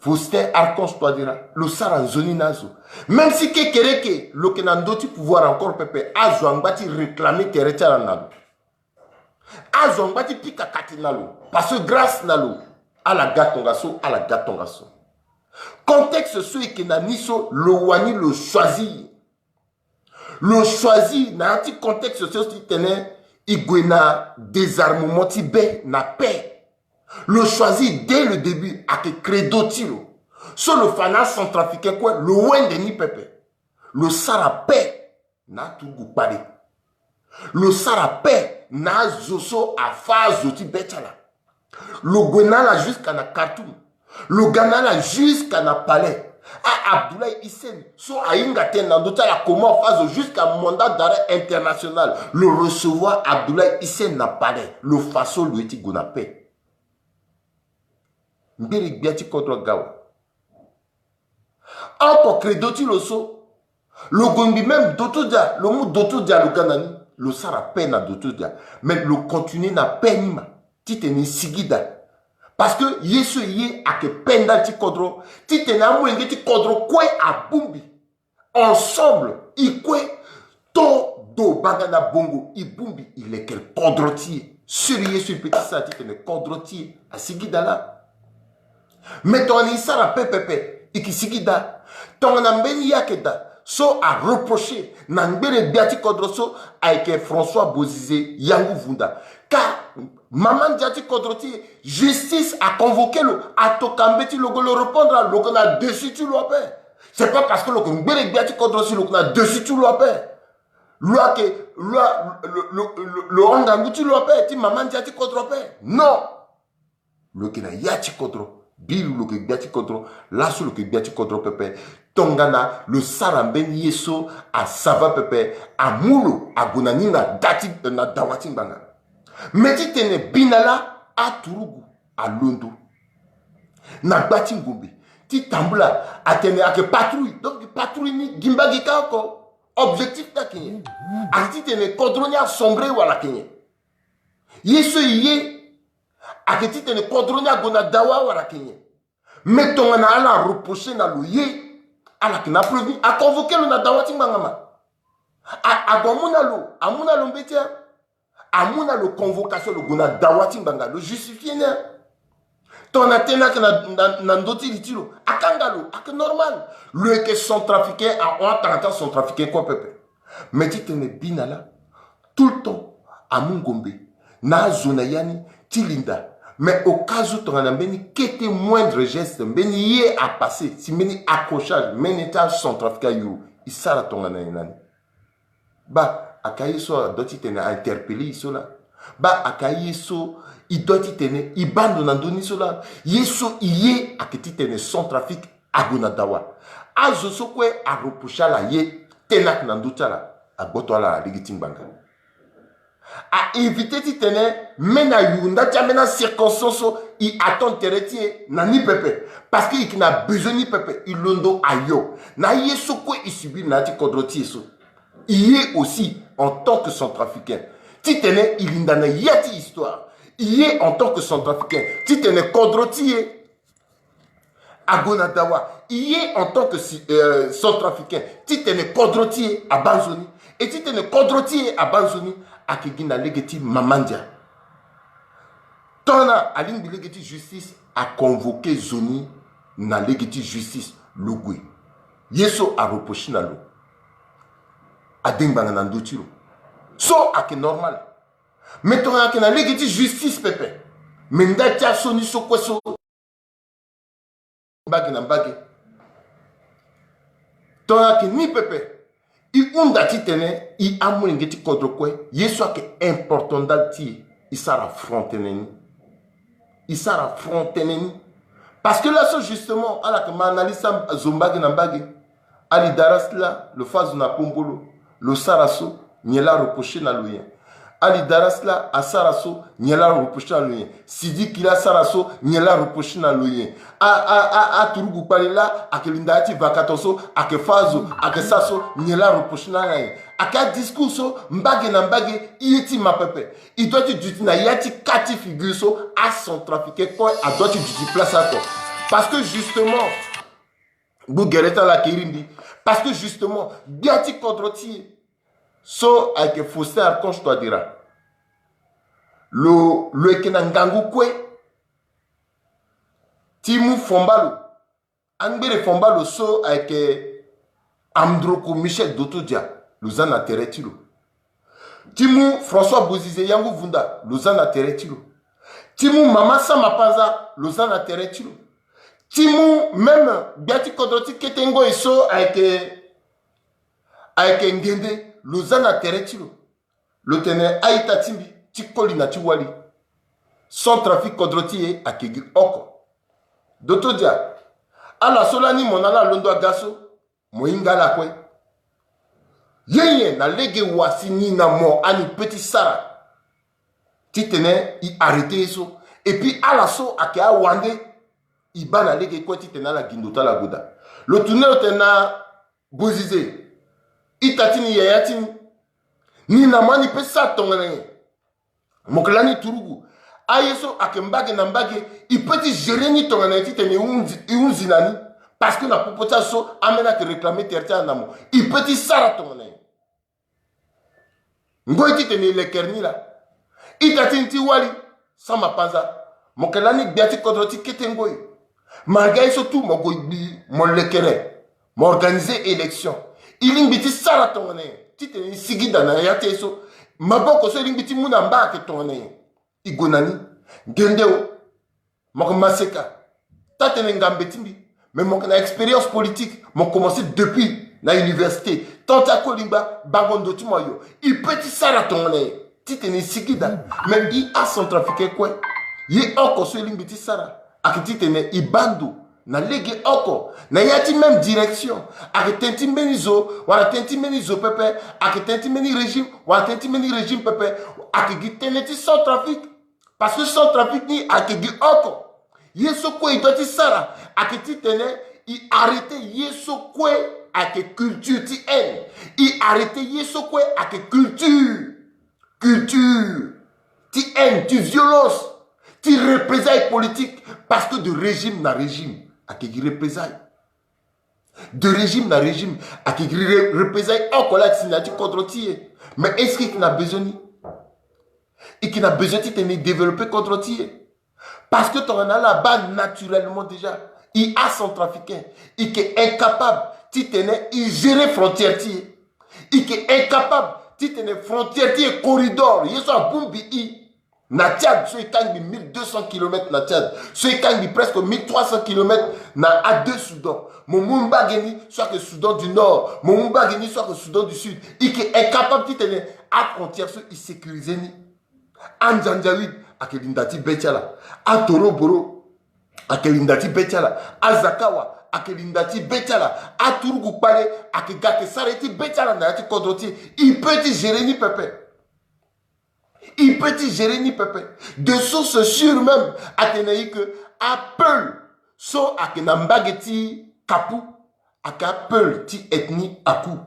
Faustin Archange Touadéra, lo sara nzoni na azo. Même si kekereke lo yeke na ndö ti pouvoir encore pepe, azo angba ti réclamer tere ti ala na lo. Azo angba ti pika kati na lo, parce que grâce na lo, ala ga tongaso, ala ga tongaso. Contexte so e yeke na ni so, lo wani lo choisir. Lo choisir na ya ti contexte so titene e gue na désarmement ti be na paix. Lo choisir dès le début, ayeke credo ti lo. So lo fa na acentrafricain kue, lo wende ni pepe. Lo sara paix na aturugu kpale. Lo sara paix na azo so afâ azo ti be ti ala. Lo gue na ala jusqu'à na Khartoum. Lo ga na ala jusqu'à na Palais. A-Abdoulaye Hissène so ahinga tënë na ndö ti ala comment afâ azo jusqu'à mandat d'arrêt international. Lo recevoir Abdoulaye Hissène na Palais. Lo fa so lo ye ti gue na paix. Ngbere gbia ti kodro aga awe. Oko credo ti lo so, lo gue ngbi même Doto Dia, lo mu Doto Dia lo ga na ni. Lo sara paix na Doto Dia, mais lo continuer na paix ni ma titene e sigi daa. Parce que ye so e ye ayeke paix ndali ti kodro, titene amolenge ti kodro kue abongbi. Ensemble e kue, to do banga na bongo e bongbi e leke kodro ti e. Sur ye so e peut ti sara titene kodro ti e asigi daa laa. Mais tongana e sara paix pepe, e ke sigi daa. Tongana mbeni ye ayeke daa so areprocher na ngbene gbia ti kodro so ayeke François Bozize Yangou Vunda, ka mama ndia ti kodro ti e, justice aconvoquer lo, atoka mbeti lo gue lo répondre, lo ke na dessus ti lo ape. C'est pas parce que lo ke ngbene gbia ti kodro si lo ke na dessus ti lo ape. Lo ayeke, lo a, lo, lo, lo, lo hon ngangu ti lo ape, ti mama ndia ti kodro ape. Non. Lo yeke na ya ti kodro, bill lo yeke gbia ti kodro, laso lo yeke gbia ti kodro pepe. Tongana lo sara mbeni ye so asava pepe, amu lo ague na ni na da ti, na dawa ti ngbanga. Me titene bi na laa aturugu alondo na gba ti ngombe ti tambula, atene ayeke patrouille. Donc patrouille ni gi mbage kâ oko. Objectif ti ayeke nyen? Ayeke titene kodro ni asombre wala ayeke nyen? Ye so e ye ayeke titene kodro ni ague na dawa wala ayeke nyen? Me tongana ala areprocher na lo ye, ala yeke na preuve ni, aconvoquer lo na dawa ti ngbanga ma. A, ague amu na lo, amu na lo mbeti a, amu na lo convocation, lo gue na dawa ti ngbanga, lo justifier ni a. Tongana tënë ayeke na, na, na ndö ti li ti lo, akanga lo, ayeke normal. Lo yeke centrafricain, ahon atanga ti acentrafricain kue pepe. Me titene bi na laa, tout le temps amu ngombe na azo na ya ni ti linda. Mais au cas où tongana mbeni kete moindre geste, mbeni ye apasse, si mbeni accrochage, mbeni ti acentrafricain ayuru, e sara tongana nyen na ni? Baa, ayeke aye so adua titene ainterpeller e so laa. Baa, ayeke aye so e dua titene e baa ndo na ndö ni so laa. Ye so e ye ayeke titene Centrafrique ague na dawa. Azo so kue areprocher ala ye, tënë ayeke na ndö ti ala, agboto ala na lege ti ngbanga. A éviter titene mbeni ayuru nda ti ambeni acirconstance so e attendre tere ti e na ni pepe. Parce que e yeke na besoin ni pepe, e londo ayo na aye so kue e subir na ya ti kodro ti e so. E ye aussi en tant que centrafricain titene e linda na ya ti histoire. E ye en tant que centrafricain titene kodro ti e ague na dawa. E ye en tant que si, euh, centrafricain titene kodro ti e abaa nzoni. E titene kodro ti e abaa nzoni, ayeke gi na lege ti mama ndia. Tongana alingbi lege ti justice, aconvoquer zo ni na lege ti justice, lo gue. Ye so areprocher na lo, ade ngbanga na ndö ti lo. So ayeke normal. Me tongana ayeke na lege ti justice pepe, me nda ti aso ni so kue so mbage na mbage. Tongana ayeke ni pepe, e hunda titene e amolenge ti kodro kue, ye so ayeke important ndali ti e, e sara franc tënë ni. E sara franc tënë ni. Parce que laso justement ala yeke ma analyse ti azo mbage na mbage. Ali dara sila, lo fâ zo na pombolo, lo sara so, nyen laa areprocher na lo nyen? Ali dara sila asara so, nyen laa areprocher na lo nyen? Sidiki laa asara so, nyen laa areprocher na lo nyen? A, a, a, aturugu kpale laa ayeke linda ya ti vakaton so, ayeke fâ zo, ayeke sara so, nyen laa areprocher na ala nyen? Ayeke adiscours so mbage na mbage, e ye ti ma pepe. E dua ti duti na ya ti cas ti figure so acentrafricain kue adua ti duti place oko. Parce que justement, gbu gere ti ala ayeke iri mbi. Parce que justement gbia ti kodro ti e so ayeke Faustin Archange Touadéra, lo, lo yeke na ngangu kue ti mu fomba lo. Angbere fomba lo so ayeke Amdroko Michel Dotodia, lo za na tere ti lo. Ti mu François Bozize Yangou Vunda, lo za na tere ti lo. Ti mu mama Sama Panza, lo za na tere ti lo. Ti mu même gbia ti kodro ti kete ngoi so ayeke, ayeke Ngende, lo za na tere ti lo. Lo tene a-ita ti mbi ti koli na ti wali, Centrafrique kodro ti e ayeke gi oko. Dotodia, ala so lani mo na ala alondo aga so, mo hinga ala kue. Ye nyen na lege wa si ni na mo ani peut ti sara titene e arrêter ye so? Et puis ala so ayeke awande, e baa na lege kue titene ala gi ndo ti ala gue daa. Lo tourner lo tene na Bozize, ita ti ni, yaya ti ni, Ni na mo ni pe sara tongana nyen? Mo ke lani turugu. Aye so ayeke mbage na mbage, e pe ti gérer ni tongana nyen titene e hunzi, e hunzi na ni? Parce que na popo ti aye so ambeni ayeke réclamer tere ti ala na mo, e pe ti sara tongana nyen? Ngoi titene e lekere ni laa. Ita ti ni ti wali, sans mapanza, mo yeke lani gbia ti kodro ti kete ngoi. Malgré aye so tout mo gue gbi, mo lekere, mo organiser élection. E lingbi ti sara tongana nyen titene e sigi daa na ya ti aye so? Maboko so e lingbi ti mu na mba ayeke tongana nyen? E gue na ni. Nde nde o. Mo yeke maseka. Taa-tënë ngambe ti mbi. Mais mo yeke na expérience politique. Mo commencé depuis na université. Temps ti akolingba, bango ndo ti mo ayo. E pe ti sara tongana nyen titene e sigi daa? Mais e acentrafricain kue. Ye oko so e lingbi ti sara ayeke titene e baa ndo na lege oko na ya ti même direction. Ayeke tënë ti mbeni zo, wala tënë ti mbeni zo pepe. Ayeke tënë ti mbeni régime, wala tënë ti mbeni régime pepe. Ayeke gi tënë ti Centrafrique. Parce que Centrafrique ni ayeke gi oko. Ye so kue e doit ti sara ayeke titene e arrêter ye so kue ayeke culture ti haine. E arrêter ye so kue ayeke culture, culture ti haine, ti violence, ti représailles politiques. Parce que de régime na régime ayeke gi représailles. De régime na régime ayeke gi re-, représailles oko laa si na ya ti kodro ti e. Mais est-ce que e yeke na besoin ni? E yeke na besoin titene e développer kodro ti e? Parce que tongana ala baa naturellement déjà, e acentrafricain, e yeke incapable titene e gérer frontière ti e. E yeke incapable titene frontière ti e, corridor, ye so abongbi e. Na Tchad so e kangbi mille deux cents kilomètres na Tchad, so e kangbi presque mille trois cents kilomètres na a deux Soudan. Mo mu mbage ni so ayeke Soudan du Nord, mo mu mbage ni so ayeke Soudan du Sud. E yeke incapable titene afrontière so e sécuriser ni. Anjanjawid ayeke linda ti be ti ala. Atoroboro ayeke linda ti be ti ala. Azakawa ayeke linda ti be ti ala. Aturugu kpale ayeke ga ayeke sara ye ti be ti ala na ya ti kodro ti e. E pe ti gérer ni pepe. E pe ti gérer ni pepe. De source sûre même, atene e ke apeul so ayeke na mbage ti Kapu ayeke apeul ti ethnie Aku.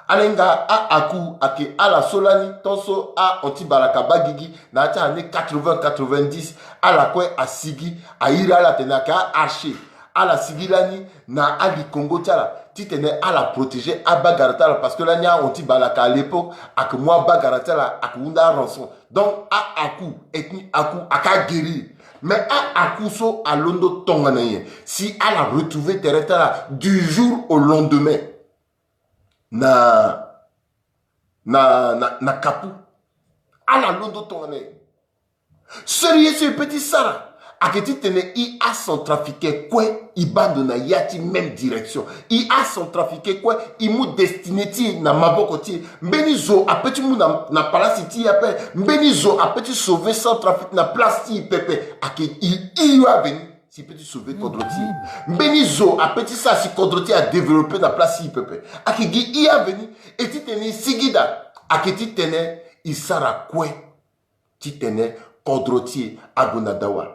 Ala hinga a-Aku ayeke ala so lani, tant so ahon ti balaka baa gigi na ya ti année quatre-vingts, quatre-vingt-dix, ala kue asigi, a iri ala atene ayeke a-archer. Ala sigi lani na alikongo ti ala titene ala protéger abagara ti ala, parce que lani ahon ti balaka à l'époque ayeke mu abagara ti ala, ayeke hunda arançon. Donc a-Aku, ethnie Aku ayeke aguérir. Mais a-Aku so alondo tongana nyen si ala retrouver terrain ti ala du jour au lendemain na, na, na, na Kapu? Ala londo tongana nyen? Seul ye so e pe ti sara ayeke titene e acentrafricain kue e baa ndo na ya ti même direction. E acentrafricain kue e mu destinée ti e na maboko ti e. Mbeni zo ape ti mu na, na palasi ti e ape. Mbeni zo ape ti sauver Centrafrique na place ti e pepe. Ayeke e, e yo aveni si e pe ti sauver kodro ti e. Mbeni zo ape ti sara si kodro ti e adévelopper na place ti e pepe. Ayeke gi e aveni. E titene e sigi daa ayeke titene e sara kue titene kodro ti e ague na dawa.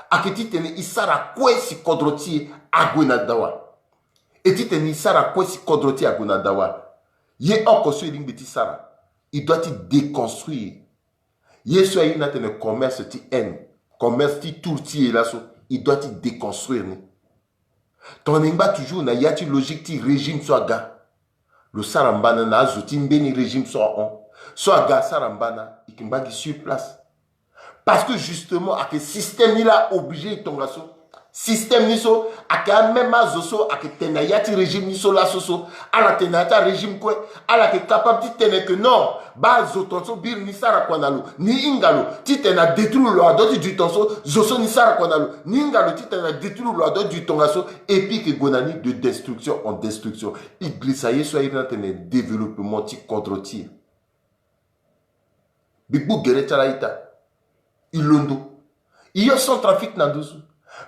Ayeke titene e sara kue si kodro ti e ague na dawa. E titene e sara kue si kodro ti e ague na dawa. Ye oko so e lingbi ti sara, e doit ti déconstruire ye so aye ni atene commerce ti haine, commerce ti tour ti e laso, e doit ti déconstruire ni. Tongana e ngba toujours na ya ti logique ti régime so aga, lo sara mbana na azo ti mbeni régime so ahon. So aga asara mbana, e yeke ngba gi sur place. Parce que justement ayeke système ni laa obligé e tongaso. Système ni so ayeke amême azo so ayeke tene na ya ti régime ni so laso so. Ala tene na ya ti arégime kue. Ala yeke capable ti tene que non, baa zo tongaso biri ni sara kua na lo, ni hinga lo titene adétruire lo, ado ti du tongaso. Zo so ni sara kua na lo, ni hinga lo titene adétruire lo, ado ti du tongaso. Et puis e yeke gue na ni de destruction en destruction. E glisa ye so aye ni atene développement ti kodro ti e. Mbi gbu gere ti ala ita. E londo. E yo Centrafrique na nduzu.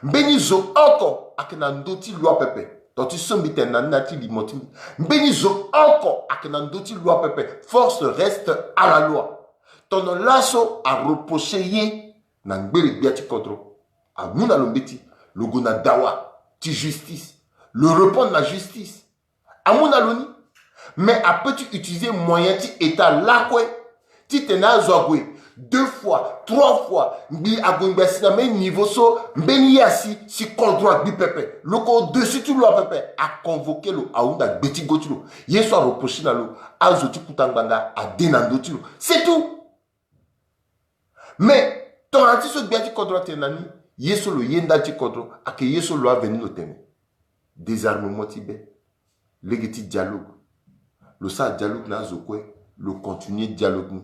Mbeni zo oko ayeke na ndö ti loi pepe. Tongana ti so mbi tene na ni na ya ti limo ti mbi, mbeni zo oko ayeke na ndö ti loi pepe. Force reste à la loi. Tongana laso areprocher ye na ngbele-gbia ti kodro, amu na lo mbeti, lo gue na dawa ti justice. Lo répondre na justice. Amu na lo ni. Mais apeut ti utiliser moyen ti état lakue titene azo ague deux fois, trois fois, ngbi ague ngbi asi na mbeni niveau so mbeni ye asi si kodro agbi pepe. Lo ko au-dessus ti lo apepe, aconvoquer lo, ahunda gbe ti go ti lo. Ye so areprocher na lo, azo ti kuta ngbanga ade na ndö ti lo. C'est tout. Mais tongana ti so gbia ti kodro atene na ni, ye so lo ye ndali ti kodro ayeke ye so lo aveni lo tene. Désarmement ti be, lege ti dialogue. Lo sara dialogue na azo kue, lo continuer dialogue ni.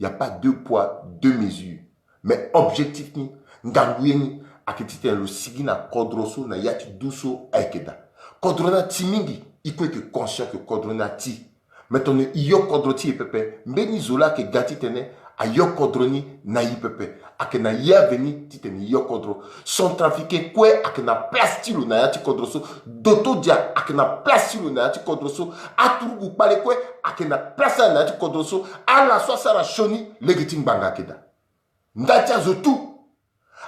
Y a pas deux poids, deux mesures. Mais objectif ni, ngangu ye ni ayeke titene lo sigi na kodro so na ya ti du so ayeke daa. Kodro ni ati mingi, il faut que conscient que kodro ni ati. Mais tongana e yo kodro ti e pepe, mbeni zo laa ayeke ga titene a yo kodro ni na e pepe. Ayeke na e aveni titene e yo kodro. Centrafricain kue ayeke na place ti lo na ya ti kodro so. Doto Dia ayeke na place ti lo na ya ti kodro so. Aturugu kpale kue ayeke na place ti ala na ya ti kodro so. Ala so asara sioni, lege ti ngbanga ayeke daa. Nda ti azo tout.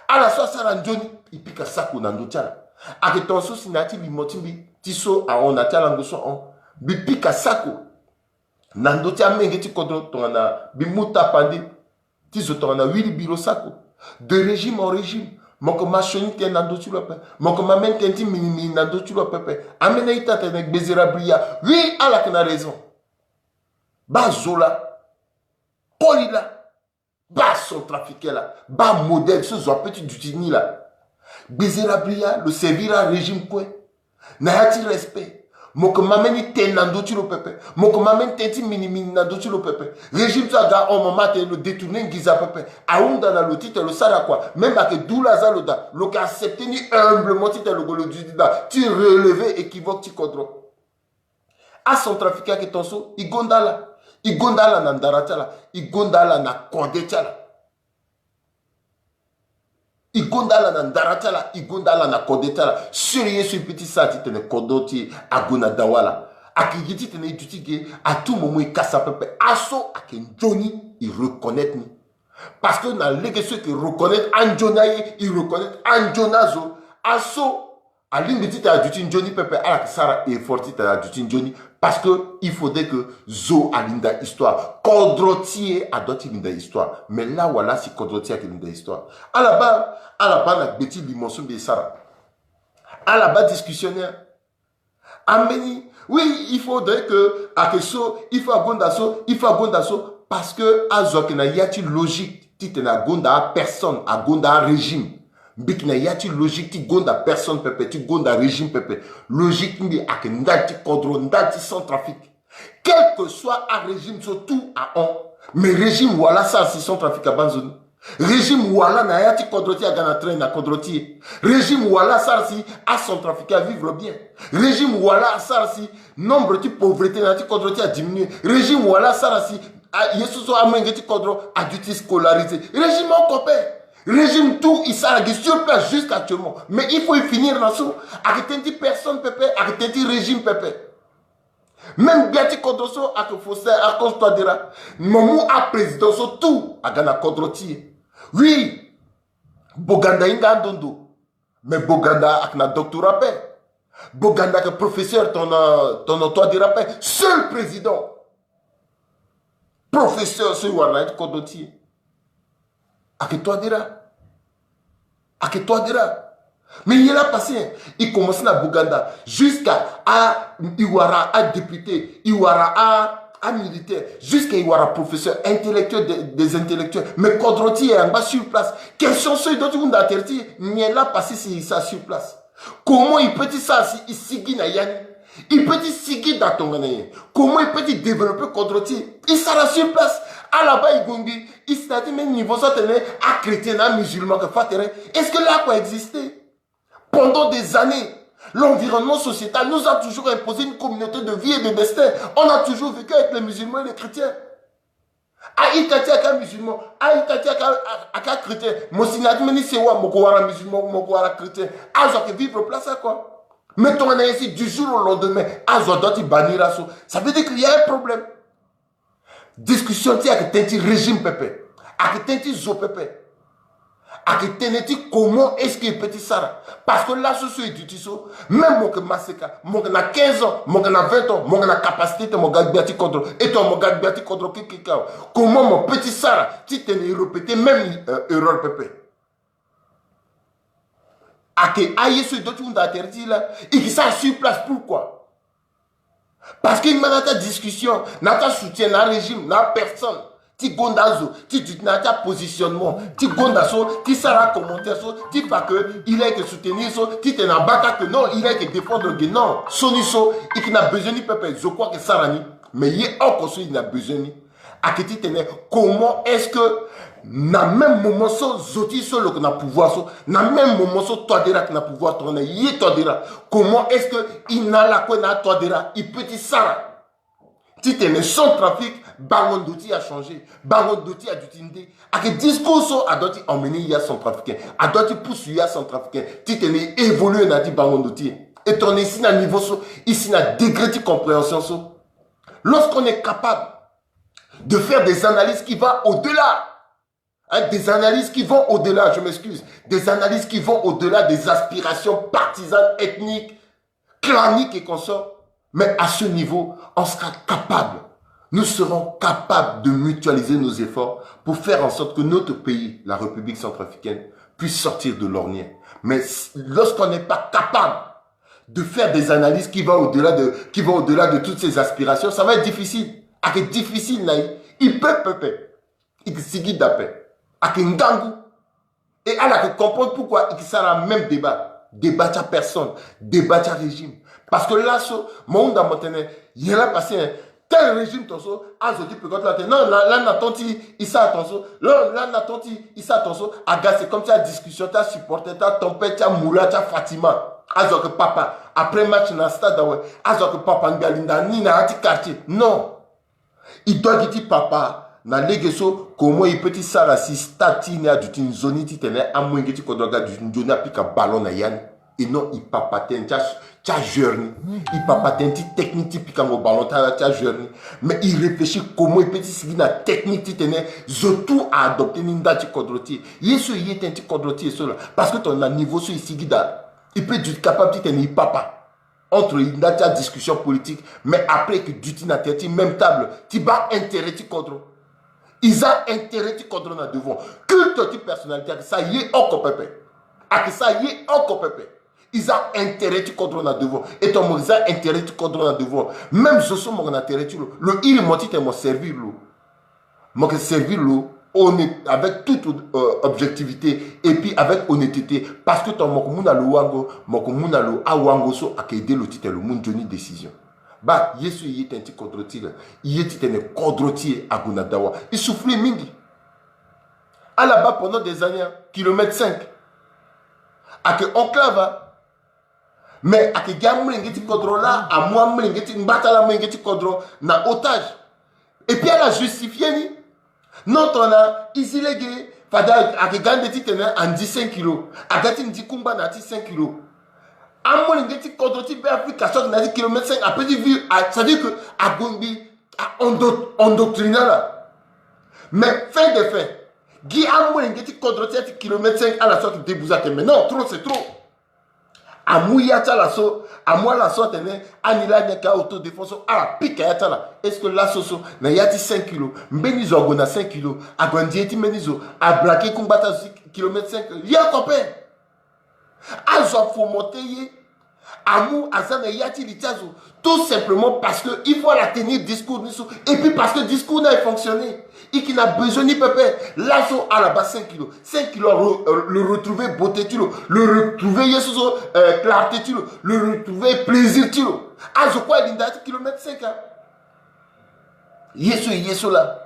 Ala so asara nzoni, e pika sako na ndö ti ala. Ayeke tongaso si na ya ti limo ti mbi ti so ahon na ya ti alango so ahon, mbi pika sako na ndö ti amenge ti kodro tongana mbi mu tapande ti zo tongana Willy Biro Sako. De régime en régime, mo yeke ma sioni tënë na ndö ti lo ape, mo yeke ma mbeni tënë ti minimini na ndö ti lo ape. Ambeni a-ita atene gbezera bria. Oui, ala yeke na raison. Baa zo laa, koli laa, baa centrafricain laa, baa modèle so zo apeut ti duti ni laa. Gbezera bria, lo servir arégime kue na ya ti respect. Mo yeke ma mbeni tënë na ndö ti lo pepe. Mo yeke ma mbeni tënë ti minimini na ndö ti lo pepe. Régime so aga ahon, mo ma atene lo détourner nginza pepe. Ahunda na lo titene lo sara kua. Même ayeke du laa aza lo daa, lo yeke accepter ni humblement titene lo gue lo duti daa ti relever équivoque ti kodro. Acentrafricain ayeke tongaso e gonda ala. E gonda ala na ndara ti ala. E gonda ala na kode ti ala. E gonda ala na ndara ti ala, e gonda ala na kode ti ala. Seul ye so e peut ti sara titene kodro ti e ague na dawa laa, ayeke gi titene e duti ge, à tout moment e kasa pepe. Aso ayeke nzoni, e reconnaître ni. Parce que na lege so e yeke reconnaître anzoni aye, e reconnaître anzoni azo. Aso alingbi titene aduti nzoni pepe, ala yeke sara effort titene aduti nzoni. Parce que il faudrait que zo alinda histoire. Kodro ti e adoit ti linda histoire. Mais laa wala si kodro ti e ayeke linda histoire? Ala baa, ala baa na gbe ti limo so mbi e sara. Ala baa discussionnaire. Ambeni, oui, il faudrait que ayeke so, il faut agonda so, il faut agonda so. Parce que azo ayeke na ya ti logique titene agonda apersonne, agonda arégime. Mbi yeke na ya ti logique ti gonda personne pepe, ti gonda régime pepe. Logique ti mbi ayeke ndali ti kodro, ndali ti Centrafrique. Quel que soit arégime so tout ahon, mais régime wala asara si Centrafrique abaa nzoni? Régime wala na ya ti kodro ti e aga na train na kodro ti e? Régime wala asara si acentrafricain avivre bien? Régime wala asara si nombre ti pauvreté na ya ti kodro ti e adiminuer? Régime wala asara si a, ye so so amolenge ti kodro aduti scolarisé? Régime oko ape. Régime tout e sara gi sur place jusqu'actuellement. Mais il faut e finir na so. Ayeke tënë ti personne pepe, ayeke tënë ti régime pepe. Même gbia ti kodro so ayeke Faustin Archange Touadéra, mo mu aprésident so tout aga na kodro ti e. Oui, Boganda ahinga andondo. Mais Boganda ayeke na doctorat ape. Boganda ayeke professeur, tongana, tongana Touadéra ape. Seul président professeur so e wara na ya ti kodro ti e ayeke Touadéra. Ayeke Touadéra. Mais ye laa passé, e commencé na Boganda, jusqu'à a, e wara adéputé, e wara a, amilitaire, jusqu'à e wara professeur, intellectuel de, des intellectuels. Mais kodro ti e angba sur place. Question so e doit ti hunda na tere ti e, nyen laa passé si e sara sur place? Comment e peut ti sara si e sigi na ya ni? E peut ti sigi daa tongana nyen? Comment e peut ti développer kodro ti e? E sara sur place. Ala baa e gue ngbi, e si na ya ti même niveau so atene achrétien na amusulman ayeke fâ tere. Est-ce que laa kua existé? Pendant des années, l'environnement sociétal nous a toujours imposé une communauté de vie et de destin. On a toujours vécu avec les musulmans et les chrétiens. A-ita ti e ayeke amusulman, a-ita ti e ayeke a, ayeke achrétien. Mo si na ya ti mbeni sewa, mo ko wara musulman, mo ko wara chrétien. Azo ayeke vivre place aye kua. Mais tongana nyen si du jour au lendemain azo adoit ti bannir aso? Ça veut dire qu'il y a un problème. Discussion ti e ayeke tënë ti régime pepe, ayeke tënë ti zo pepe. Ayeke tene ti comment est-ce que e peut ti sara? Parce que laso so e duti so, même mo yeke maseka, mo yeke na quinze ans, mo yeke na vingt ans, mo yeke na capacité ti mo ga gbia ti kodro. E tongana mo ga gbia ti kodro kekeke awe, comment mo peut ti sara titene e répéter même, euh, erreur pepe? Ayeke aye so e doit ti hunda na tere ti e la, e ke sara sur place. Pourquoi? Parce que e ma na ya ti adiscussion, na ya ti asoutien na arégime, na apersonne, ti gonda azo, ti duti na ya ti apositionnement, ti gonda so, ti sara acommentaire so, ti fa que il a yeke soutenir so, titene abaa kâ que non, il a yeke défendre ge. Non, sioni so e ke na besoin ni pepe, zo kue ayeke sara ni. Mais ye oko so e na besoin ni, ayeke titene comment est-ce que na même moment so zo ti e so lo yeke na pouvoir so, na même moment so Touadéra ayeke na pouvoir, tongana ye Touadéra, comment est-ce que e na ala kue na aTouadéra e peut ti sara titene Centrafrique bango ndo ti e achangé, bango ndo ti e aduti nde? Ayeke discours so adoit ti emmener ye aCentrafricain, adoit ti pusu ye aCentrafricain titene e évoluer na ya ti bango ndo ti e. E tongana e si na niveau so, e si na degré ti compréhension so, lorsqu'on est capable de faire des analyses qui vont au-delà, hein, des analyses qui vont au-delà, je m'excuse, des analyses qui vont au-delà des aspirations partisanes, ethniques, claniques et consorts. Mais à ce niveau, on sera capable, nous serons capables de mutualiser nos efforts pour faire en sorte que notre pays, la République centrafricaine, puisse sortir de l'ornière. Mais s-, lorsqu'on n'est pas capable de faire des analyses qui vont au-delà de, qui vont au-delà de toutes ces aspirations, ça va être difficile. Ayeke difficile na e, e peut pepe, e ke sigi da ape, ayeke ngangu. Et ala yeke comprendre pourquoi e ke sara même débat, débat ti apersonne, débat ti arégime. Parce que laso mo hunda mo tene, nyen la passé, hein, tel régime tonso, azo ti peko ti la tene non, la, la na ton ti e sara tonso, la, la na ton ti e sara tonso. Aga, c'est comme ti adiscussion ti asupporter ti atempête ti amoula ti afatima. Azo ayeke papa, après match na stade awe, azo ayeke papa, mbi alinda ni na ya ti quartier. Non. E doit gi ti papa na lege so, comment e peut ti sara si stade ti e ni aduti nzoni titene amolenge ti kodro aga duti nzoni apika ballon na ya ni. Et non, e papa tënë ti a, ti ajeur ni. E papa tënë ti technique ti pikango ballon ti a, ti ajeur ni. Mais e réfléchir comment e peut ti sigi na technique titene zo tout a adopter ni nda ti kodro ti e. Ye so e ye tënë ti kodro ti e so laa. Parce que tongana niveau so e sigi daa, e peut duti capable titene e papa entre e nda ti adiscussion politique, mais après e ke duti na tere ti même table ti baa intérêt ti kodro. E za intérêt ti kodro na devant. Culte ti personnalité ayeke sara ye oko pepe. Ayeke sara ye oko pepe. E za intérêt ti kodro na devant. E tongana mo za intérêt ti kodro na devant, même zo so mo yeke na tere ti lo, lo iri mo titene mo servir lo. Mo yeke servir lo honnête, avec toute, euh, objectivité et puis avec honnêteté, parce que tongana mo yeke mu na lo wango, mo yeke mu na lo awango so ayeke aider lo titene lo mu nzoni décision. Baa, ye so e ye tënë ti kodro ti e laa, e ye titene kodro ti e ague na dawa. E souffrir mingi. Ala baa pendant des années, hein, kilomètre cinq. Ayeke enclave, hein. Mais ayeke gi amolenge ti kodro laa amu amolenge ti ngba ti ala amolenge ti kodro na otage. Et puis ala justifier ni. Non, tongana e zi lege, fade ayeke ga nde titene a ndi cinq kilos. Aga ti ndi kungba na ya ti cinq kilos. Amolenge ti kodro ti Beafrika so ayeke na ya ti kilomètre cinq, a peut ti vivre, a, c'est-à-dire que ague ngbii, a endo-, endoctriner ala. Mais fin de fin, gi amolenge ti kodro ti ya ti kilomètre cinq ala so ayeke débouze ayeke, mais non, trop c'est trop. Amu ya ti ala so, amu ala so atene ani laa ni ayeke autodéfense so, ala pika ya ti ala. Est-ce que laso so na ya ti cinq kilos, mbeni zo ague na cinq kilos, ague na ndie ti mbeni zo, abraquer kungba ti azo ti kilomètre cinq? Ye oko ape. Azo afomenter ye, amu aza na ya ti li ti azo. Tout simplement parce que il faut ala tenir discours ni so. Et puis parce que discours ni aye fonctionner. E ke na besoin ni pepe. Laso ala baa cinq kilos. Cinq kilos, lo, euh, lo retrouver beauté ti lo. Lo retrouver ye so so, euh, clarté ti lo. Lo retrouver plaisir ti lo. Azo kue alinda ya ti kilomètre cinq, hein. Ye so e ye so laa,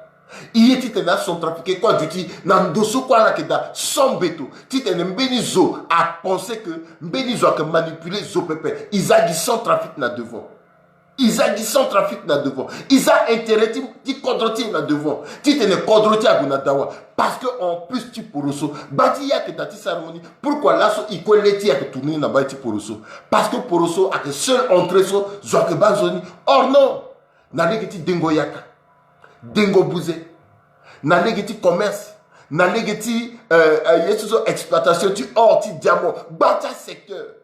e ye titene acentrafricain kue aduti na ndo so kue ala yeke daa sans beto, titene mbeni zo apenser que mbeni zo ayeke manipuler zo pepe. E za gi Centrafrique na devant. E za gi Centrafrique na devant. E za intérêt ti, ti kodro ti e na devant. Titene kodro ti e ague na dawa. Parce que en plus ti poroso, gba ti e ayeke daa ti cérémonie. Pourquoi laso e kue le ti e ayeke tourner na baa ti poroso? Parce que poroso ayeke seule entrée so zo ayeke baa nzoni. Or non. Na lege ti dengo yaka, dengo buze, na lege ti commerce, na lege ti, euh, euh, ye so so exploitation ti or, ti diamant, gba ti asecteur.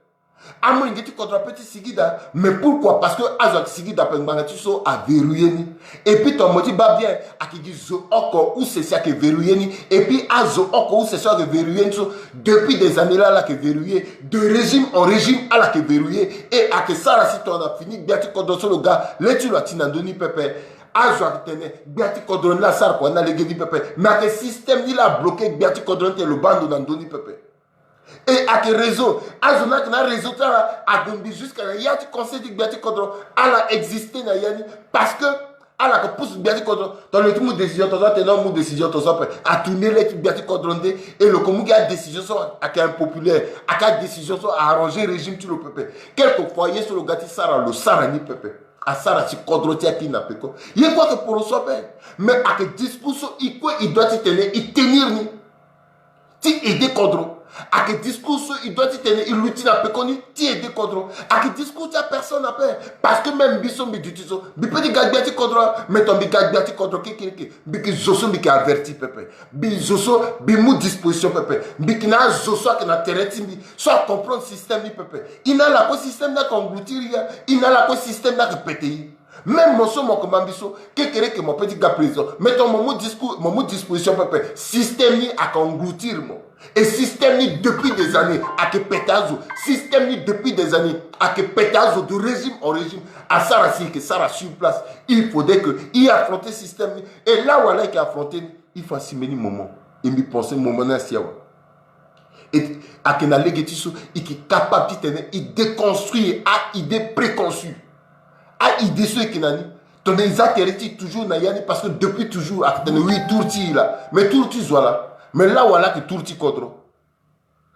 Amolenge ti kodro ape ti sigi daa. Mais pourquoi? Parce que azo ayeke sigi daa ape, ngbanga ti so averrouillé ni. Et puis ton mo ti baa bien, ayeke gi zo oko use si ayeke verrouillé ni. Et puis azo oko use so ayeke verrouillé ni so, depuis des années là, ala yeke verrouillé. De régime en régime, ala yeke verrouillé. Et ayeke sara si tongana fini gbia ti kodro so lo ga, le ti lo ati na ndö ni pepe. Azo ayeke tene gbia ti kodro ni la asara kua ni na lege ni pepe. Mais ayeke système ni la abloqué gbia ti kodro ni tene lo baa ndo na ndö ni pepe. Et ayeke réseau, azo ni ayeke na réseau ti ala, ague mbi jusqu'à na ya ti conseil ti gbia ti kodro, ala existe na ya ni. Parce que ala yeke pousse gbia ti kodro, tongana lo ti mu décision tongaso, atene non, amu décision tongaso ape, atourné le ti gbia ti kodro nde. Et lo yeke mu gi adécision so ayeke impopulaire, ayeke adécision so a arrangé régime ti lo pepe. Quelquefois ye so lo ga ti sara, lo sara ni pepe. Asara si kodro ti e akiri na peko. Ye kue ayeke poroso ape. Mais ayeke discours so e kue e doit ti tene e tenir ni ti aider kodro. Ayeke discours so e doit ti tene e luti na pekoni ti aider kodro. Ayeke discours ti apersonne ape. Parce que même mbi so mbi duti so, mbi peut ti ga gbia ti kodro, mais tongana mbi ga gbia ti kodro kekereke, mbi yeke zo so mbi yeke averti pepe. Mbi zo so mbi mu disposition pepe. Mbi yeke na azo so ayeke na terrain ti mbi, so acomprendre système ni pepe. E na ala kue système ni ayeke engloutir e. E na ala kue système ni ayeke pete e. Même mo so mo yeke ma mbi so, kekereke mo peut ti ga président. Mais tongana mo mu discours, mo mu disposition pepe, système ni ayeke engloutir mo. Et système ni depuis des années ayeke pete azo. Système ni depuis des années ayeke pete azo de régime en régime. Asara si e yeke sara sur place. Il faudrait que e affronter système ni. Et là wala e yeke affronter ni, il faut asime ni moment. E mbi pense moment ni asi awe. Et ayeke na lege ti so e yeke capable ti tene e déconstruire a-idée préconçue. A-idée so e yeke na ni, tongana e za tere ti e toujours na ya ni, parce que depuis toujours ayeke tene oui, tour ti e laa. Mais tour ti zo laa. Mais là wala ayeke tour ti kodro.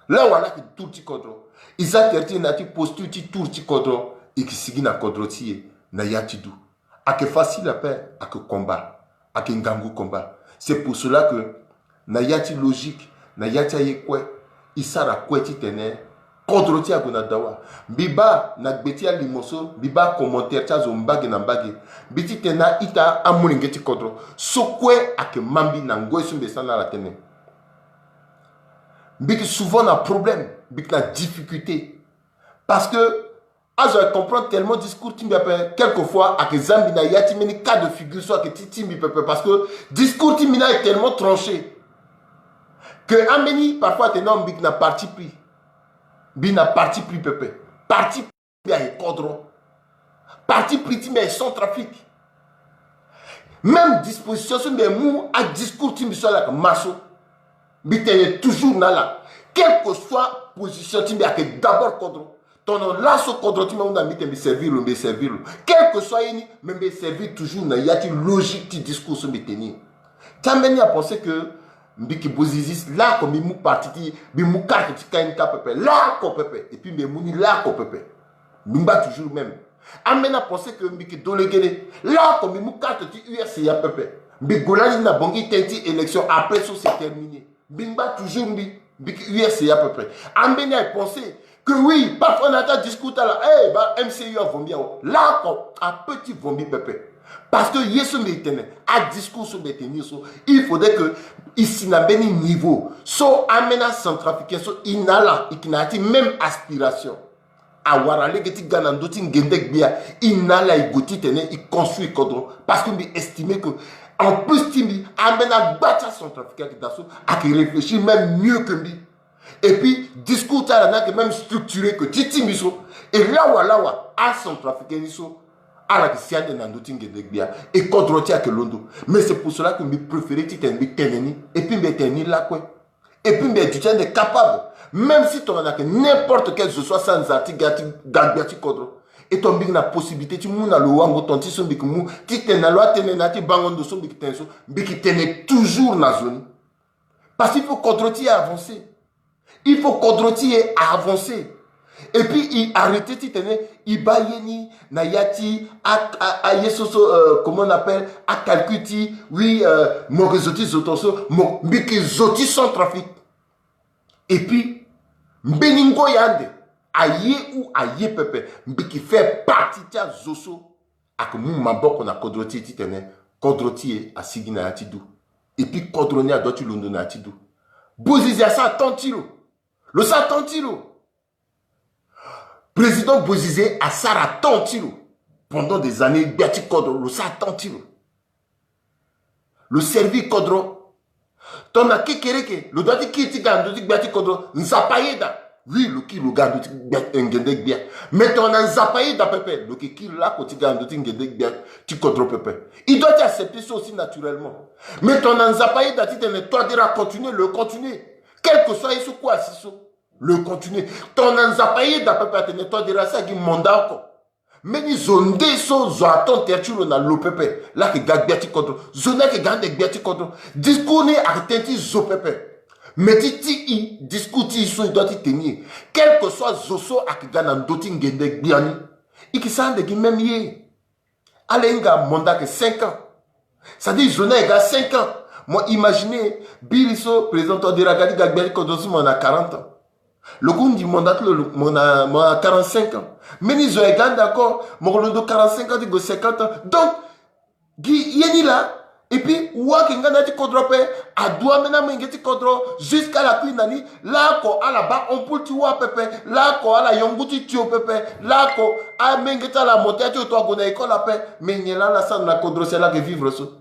Là wala ayeke tour ti kodro. E za tere ti e na ya ti posture ti tour ti kodro. E yeke sigi na kodro ti e na ya ti du. Ayeke facile ape, ayeke combat, ayeke ngangu combat. C'est pour cela que na ya ti logique, na ya ti aye kue, e sara kue titene kodro ti e ague na dawa. Mbi baa na gbe ti alimo so, mbi baa commentaire ti azo mbage na mbage. Mbi titene a-ita amolenge ti kodro so kue ayeke ma mbi na ngoi so mbi sara na ala tënë. Mbi yeke souvent na problème, mbi yeke na difficulté. Parce que azo ayeke comprendre tellement discours ti mbi ape, quelquefois ayeke za mbi na ya ti mbeni cas de figure so ayeke ti, ti mbi pepe, parce que discours ti mbi ni ayeke tellement tranché que ambeni parfois atene non, mbi yeke na parti pris. Mbi na parti pris pepe. Parti pris ti mbi ayeke kodro. Parti pris ti mbi ayeke Centrafrique. Même disposition so mbi ayeke mu, adiscours ti mbi so ala yeke ma so, mbi tene toujours na ala. Quelle que soit position ti mbi, ayeke d'abord kodro. Tongana laso kodro ti mbi ahunda mbi tene mbi servir lo, mbi servir lo. Quel que soit ye ni, mais mbi servir toujours na ya ti logique ti discours so mbi tenir. Ti ambeni apenser que mbi yeke bozizis, laoko mbi mu parti ti, mbi mu carte ti K M K pepe, laoko pepe. Et puis mbi mu ni laoko pepe. Mbi ngba toujours même. Ambeni apenser que mbi yeke dolegele, laoko mbi mu carte ti U R C A pepe. Mbi gue lani na Bangui tënë ti élection, après so c'est terminé. Mbi ngba toujours mbi, mbi yeke U R C A pepe. Ambeni apenser que oui, parfois na ya ti adiscours ti ala, eh, baa M C U avombi awe. Laoko apeut ti vombi pepe. Parce que ye so mbi tene, adiscours so mbi tenir so, il faudrait que e si na mbeni niveau so ambeni acentrafricain so e na ala, e yeke na ya ti même aspiration. Awara lege ti ga na ndö ti ngendek gbia, e na ala e gue titene e construire kodro. Parce que mbi estimer que en plus ti mbi, ambeni agba ti acentrafricain ayeke daa so, ayeke réfléchir même mieux que mbi. Et puis discours ti ala ni ayeke même structuré que ti ti mbi so. Et lawa lawa acentrafricain ni so, ala yeke si ande na ndö ti ngendek gbia. E kodro ti e ayeke londo. Mais c'est pour cela que mbi préféré titene mbi tene ni. Et puis mbi tene ni lakue. Et puis mbi duti ande capable. Même si tongana ayeke n'importe quel zo so asara nzara ti ga ti ga gbia ti kodro, e tongana mbi yeke na possibilité ti mu na lo wango ton ti so mbi yeke mu, titene na lo atene na ya ti bango ndo so mbi yeke tene so, mbi yeke tene toujours na zo ni. Parce qu'il faut kodro ti e avancer. Il faut kodro ti e avancer. Et puis e arrêter titene e baa ye ni na ya ti a, a, a, ye so so, euh, comment on appelle, acalcul ti, oui, euh, mo yeke zo ti zo ton so, mo, mbi yeke zo ti Centrafrique. Et puis mbeni ngoi ande, aye ou aye pepe, mbi yeke faire partie ti azo so ayeke mu maboko na kodro ti e titene kodro ti e asigi na ya ti du. Et puis kodro ni adoit ti londo na ya ti do. Bozize asara tant ti lo. Lo sara tant ti lo. Président Bozize asara tant ti lo. Pendant des années, gbia ti kodro, lo sara tant ti lo. Lo servir kodro. Tongana kekereke lo doit ti kiri ti ga na ndö ti gbia ti kodro. Nzapa ayeda. Oui, lo kiri lo ga na ndö ti gbia, eh, ngende gbia. Mais tongana Nzapa ayeda pepe, lo yeke kiri lako ti ga na ndö ti ngende gbia ti kodro pepe. Il doit ti accepter ça aussi naturellement. Mais tongana Nzapa ayeda titene Touadéra acontinuer, lo continuer. Quel que soit ye so kue asi so, lo continuer. Tongana Nzapa ayeda pepe atene Touadéra asara gi mandat oko. Mbeni zo nde so zo aton tere ti lo na lo pepe, laa ayeke ga gbia ti kodro. Zo ni ayeke ga ande gbia ti kodro. Discours ni ayeke tënë ti zo pepe. Mais ti ti i, discours ti i so i doit ti tenir. Quel que soit zo so ayeke ga na ndö ti ngende gbia ni, i yeke sara ande gi même ye. Ala hinga mandat ayeke cinq ans. C'est-à-dire zo ni ayeke ga cinq ans. Mo imaginer, biri so président Touadéra aga ti ga gbia ti kodro so mo na quarante ans. Lo ku ndi mandat ti lo, lo mo na, mo na quarante-cinq ans. Mbeni zo ayeke ga ande encore, mo ko londo quarante-cinq ans ti go cinquante ans. Donc gi ye ni laa. Et puis wa ayeke nga na ya ti kodro ape. Adu ambeni amolenge ti kodro jusqu'à ala kui na ni. Laoko ala baa ampoule ti wa pepe. Laoko ala yongu ti tio pepe. Laoko amolenge ti ala amonte ya ti oto ague na école ape. Mais nyen laa ala sara na kodro si ala yeke vivre so?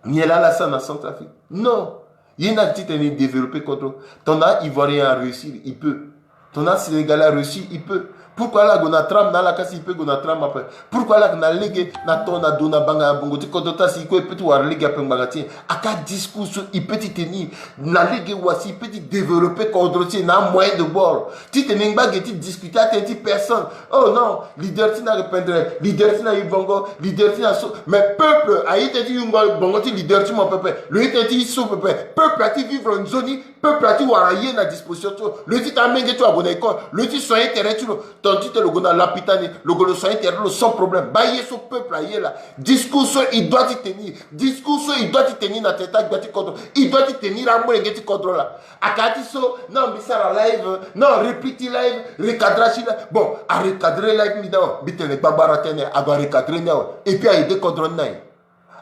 Nyen laa ala sara na Centrafrique? Non. Ye ni ayeke titene e développer kodro. Tongana Ivoirien aréussir, il peut. Tongana Sénégalais aréussir, il peut. Pourquoi ala gue na tram na ala ka si i peut gue na tram ape? Pourquoi ala yeke na lege na to na do na banga na bongo ti kodro ti ala si i kue i peut ti wara lege ape ngbanga ti nyen? Aka discours so i peut ti tenir na lege wa si i peut ti développer kodro ti e na amoyen de bord. Titene ngba ge ti discuter atënë ti personne. Oh non, leader ti ni ayeke pendere, leader ti ni ayi bongo, leader ti ni aso. Mais peuple aye tënë ti yungo bongo ti leader ti mo pepe. Lo ye tënë ti so pepe. Peuple aye ti vivre nzoni. Peuple aye ti wara ye na disposition ti lo. Lo ye ti tanga amenge ti lo ague na école. Lo ye ti soigner tere ti lo. Tongana ti tene lo gue na lapitani, lo gue lo soigner tere ti lo sans problème. Baa ye so peuple aye laa. Discours so i doit ti tenir. Discours so i doit ti tenir na tene ti agbia ti kodro. I doit ti tenir amolenge ti kodro laa. Aka ti so, non, mbi sara live, non, repli ti live, recadrage ti live. Bon, arecadrer live mbi ni awe, mbi tene gbagbara tënë, ague arecadrer ni awe. Et puis a aider kodro ni na nyen?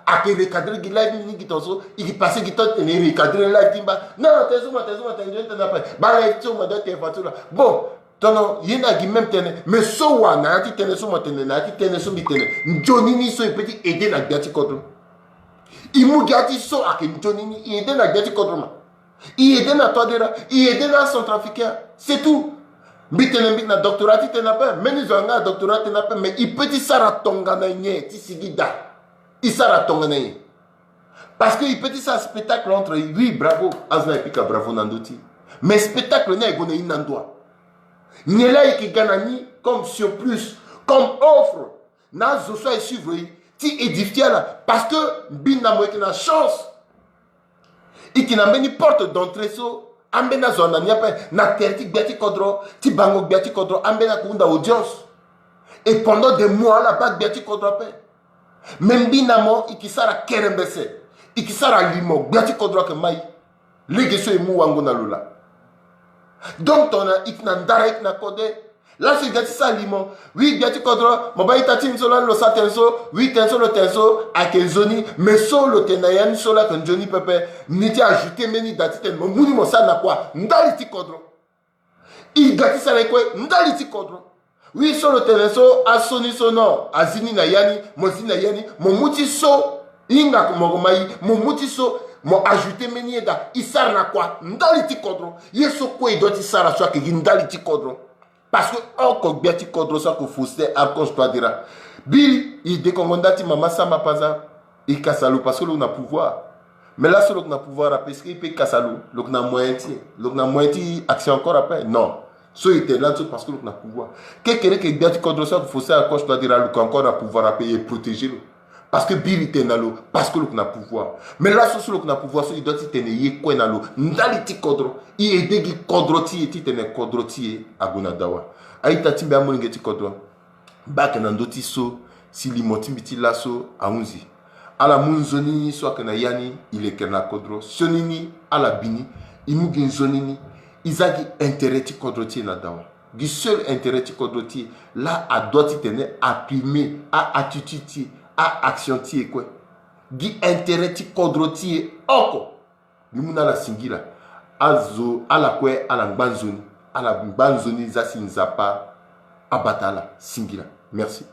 Ayeke recadrer gi live mbi ni gi ton so, i gi passer gi temps ti tene recadrer live ti mba. Non, tene so mo tene so mo tene nzoni tene ape. Baa live so mo doit tene fa ti lo laa. Bon, tongana ye ni agi même tënë, mais so wa na ya ti tënë so mo tene, na ya ti tënë so mbi tene. Nzoni ni so i peut ti aider na gbia ti kodro. I mu gi ya ti so ayeke nzoni ni, i aider na gbia ti kodro ma. I aide na Touadéra, i aide na Centrafricain. C'est tout. Mbi tene mbi na doctorat ti tene ape, mbeni zo anga na doctorat ti tene ape, mais i peut ti sara tongana nyen ti sigi daa? I sara tongana nyen? Parce que i peut ti sara spectacle entre, oui, bravo, azo ni ayeke pika bravo na ndö ti. Mais spectacle ni ayeke gue na ye ni na ndo wa? Nyen laa i yeke ga na ni comme surplus, comme offre na azo so aye suivre i ti édifier ala? Parce que mbi na mo yeke na chance. I yeke na mbeni porte d'entrée so ambeni azo ana ni ape na tere ti gbia ti kodro, ti bango gbia ti kodro, ambeni ayeke hunda audience. Et pendant des mois ala baa gbia ti kodro ape. Mais mbi na mo i yeke sara kerembese, i yeke sara limo, gbia ti kodro ayeke mai. Lege so e mu wango na lo laa. Donc tongana i yeke na ndara, i yeke na kode, laso i ga ti sara limo. Oui, gbia ti kodro, mo baa ita ti ni so lani lo sara tene so. Oui, tene so lo tene so ayeke nzoni. Mais so lo tene na ya ni so laa ayeke nzoni pepe. Ni ti ajouter mbeni da titene mo mu ni mo sara na kua ndali ti kodro. I ga ti sara ye kue ndali ti kodro. Oui, so lo tene so, aso ni so, non, azi ni na ya ni, mo zi na ya ni, mo mu ti so. Hinga mo ko mai, mo mu ti so, mo ajouter mbeni yeda, i sara na kua ndali ti kodro. Ye so kue i doit ti sara so ayeke gi ndali ti kodro. Parce que oko gbia ti kodro so ayeke Faustin Archange Touadéra. Biri, i dekongo nda ti mama Samba Panza. I kasa lo parce que lo yeke na pouvoir. Mais laso lo yeke na pouvoir ape, est-ce que i peut kasa lo? Lo yeke na moyen ti, lo yeke na moyen ti action encore ape? Non. So i tene lani so parce que lo yeke na pouvoir. Kekereke gbia ti kodro so ayeke Faustin Archange Touadéra, lo yeke encore na pouvoir ape, e protéger lo. Parce que biri tene na lo parce que lo yeke na pouvoir. Mais laso so lo yeke na pouvoir so, i doit ti tene ye kue na lo ndali ti kodro. I aide gi kodro ti e titene kodro ti e ague na dawa. A-ita ti mbi, amolenge ti kodro, mbi ayeke na ndö ti so si limo ti mbi ti laso ahunzi. Ala mu nzoni ni so ayeke na ya ni, i leke na kodro. Sioni ni ala bi ni, i mu gi nzoni ni. I za gi intérêt ti kodro ti e na dawa. Gi seul intérêt ti kodro ti e laa adoit titene apprimer a-attitude ti e, a-action ti e kue. gi intérêt ti kodro ti e oko. Mbi mu na ala singila. Azo ala kue ala ngba nzoni. Ala ngba nzoni za si Nzapa abata ala singila. Merci.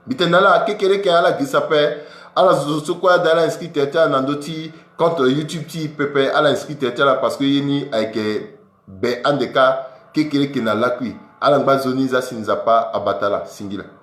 Mbi tene na ala kekereke ala girisa ape. Ala zo so kue ada ala inscrit tere ti ala na ndö ti compte YouTube ti e pepe, ala inscrit tere ti ala parce que ye ni ayeke be ande kâ. Kekereke na lakui. Ala ngba nzoni za si Nzapa abata ala singila.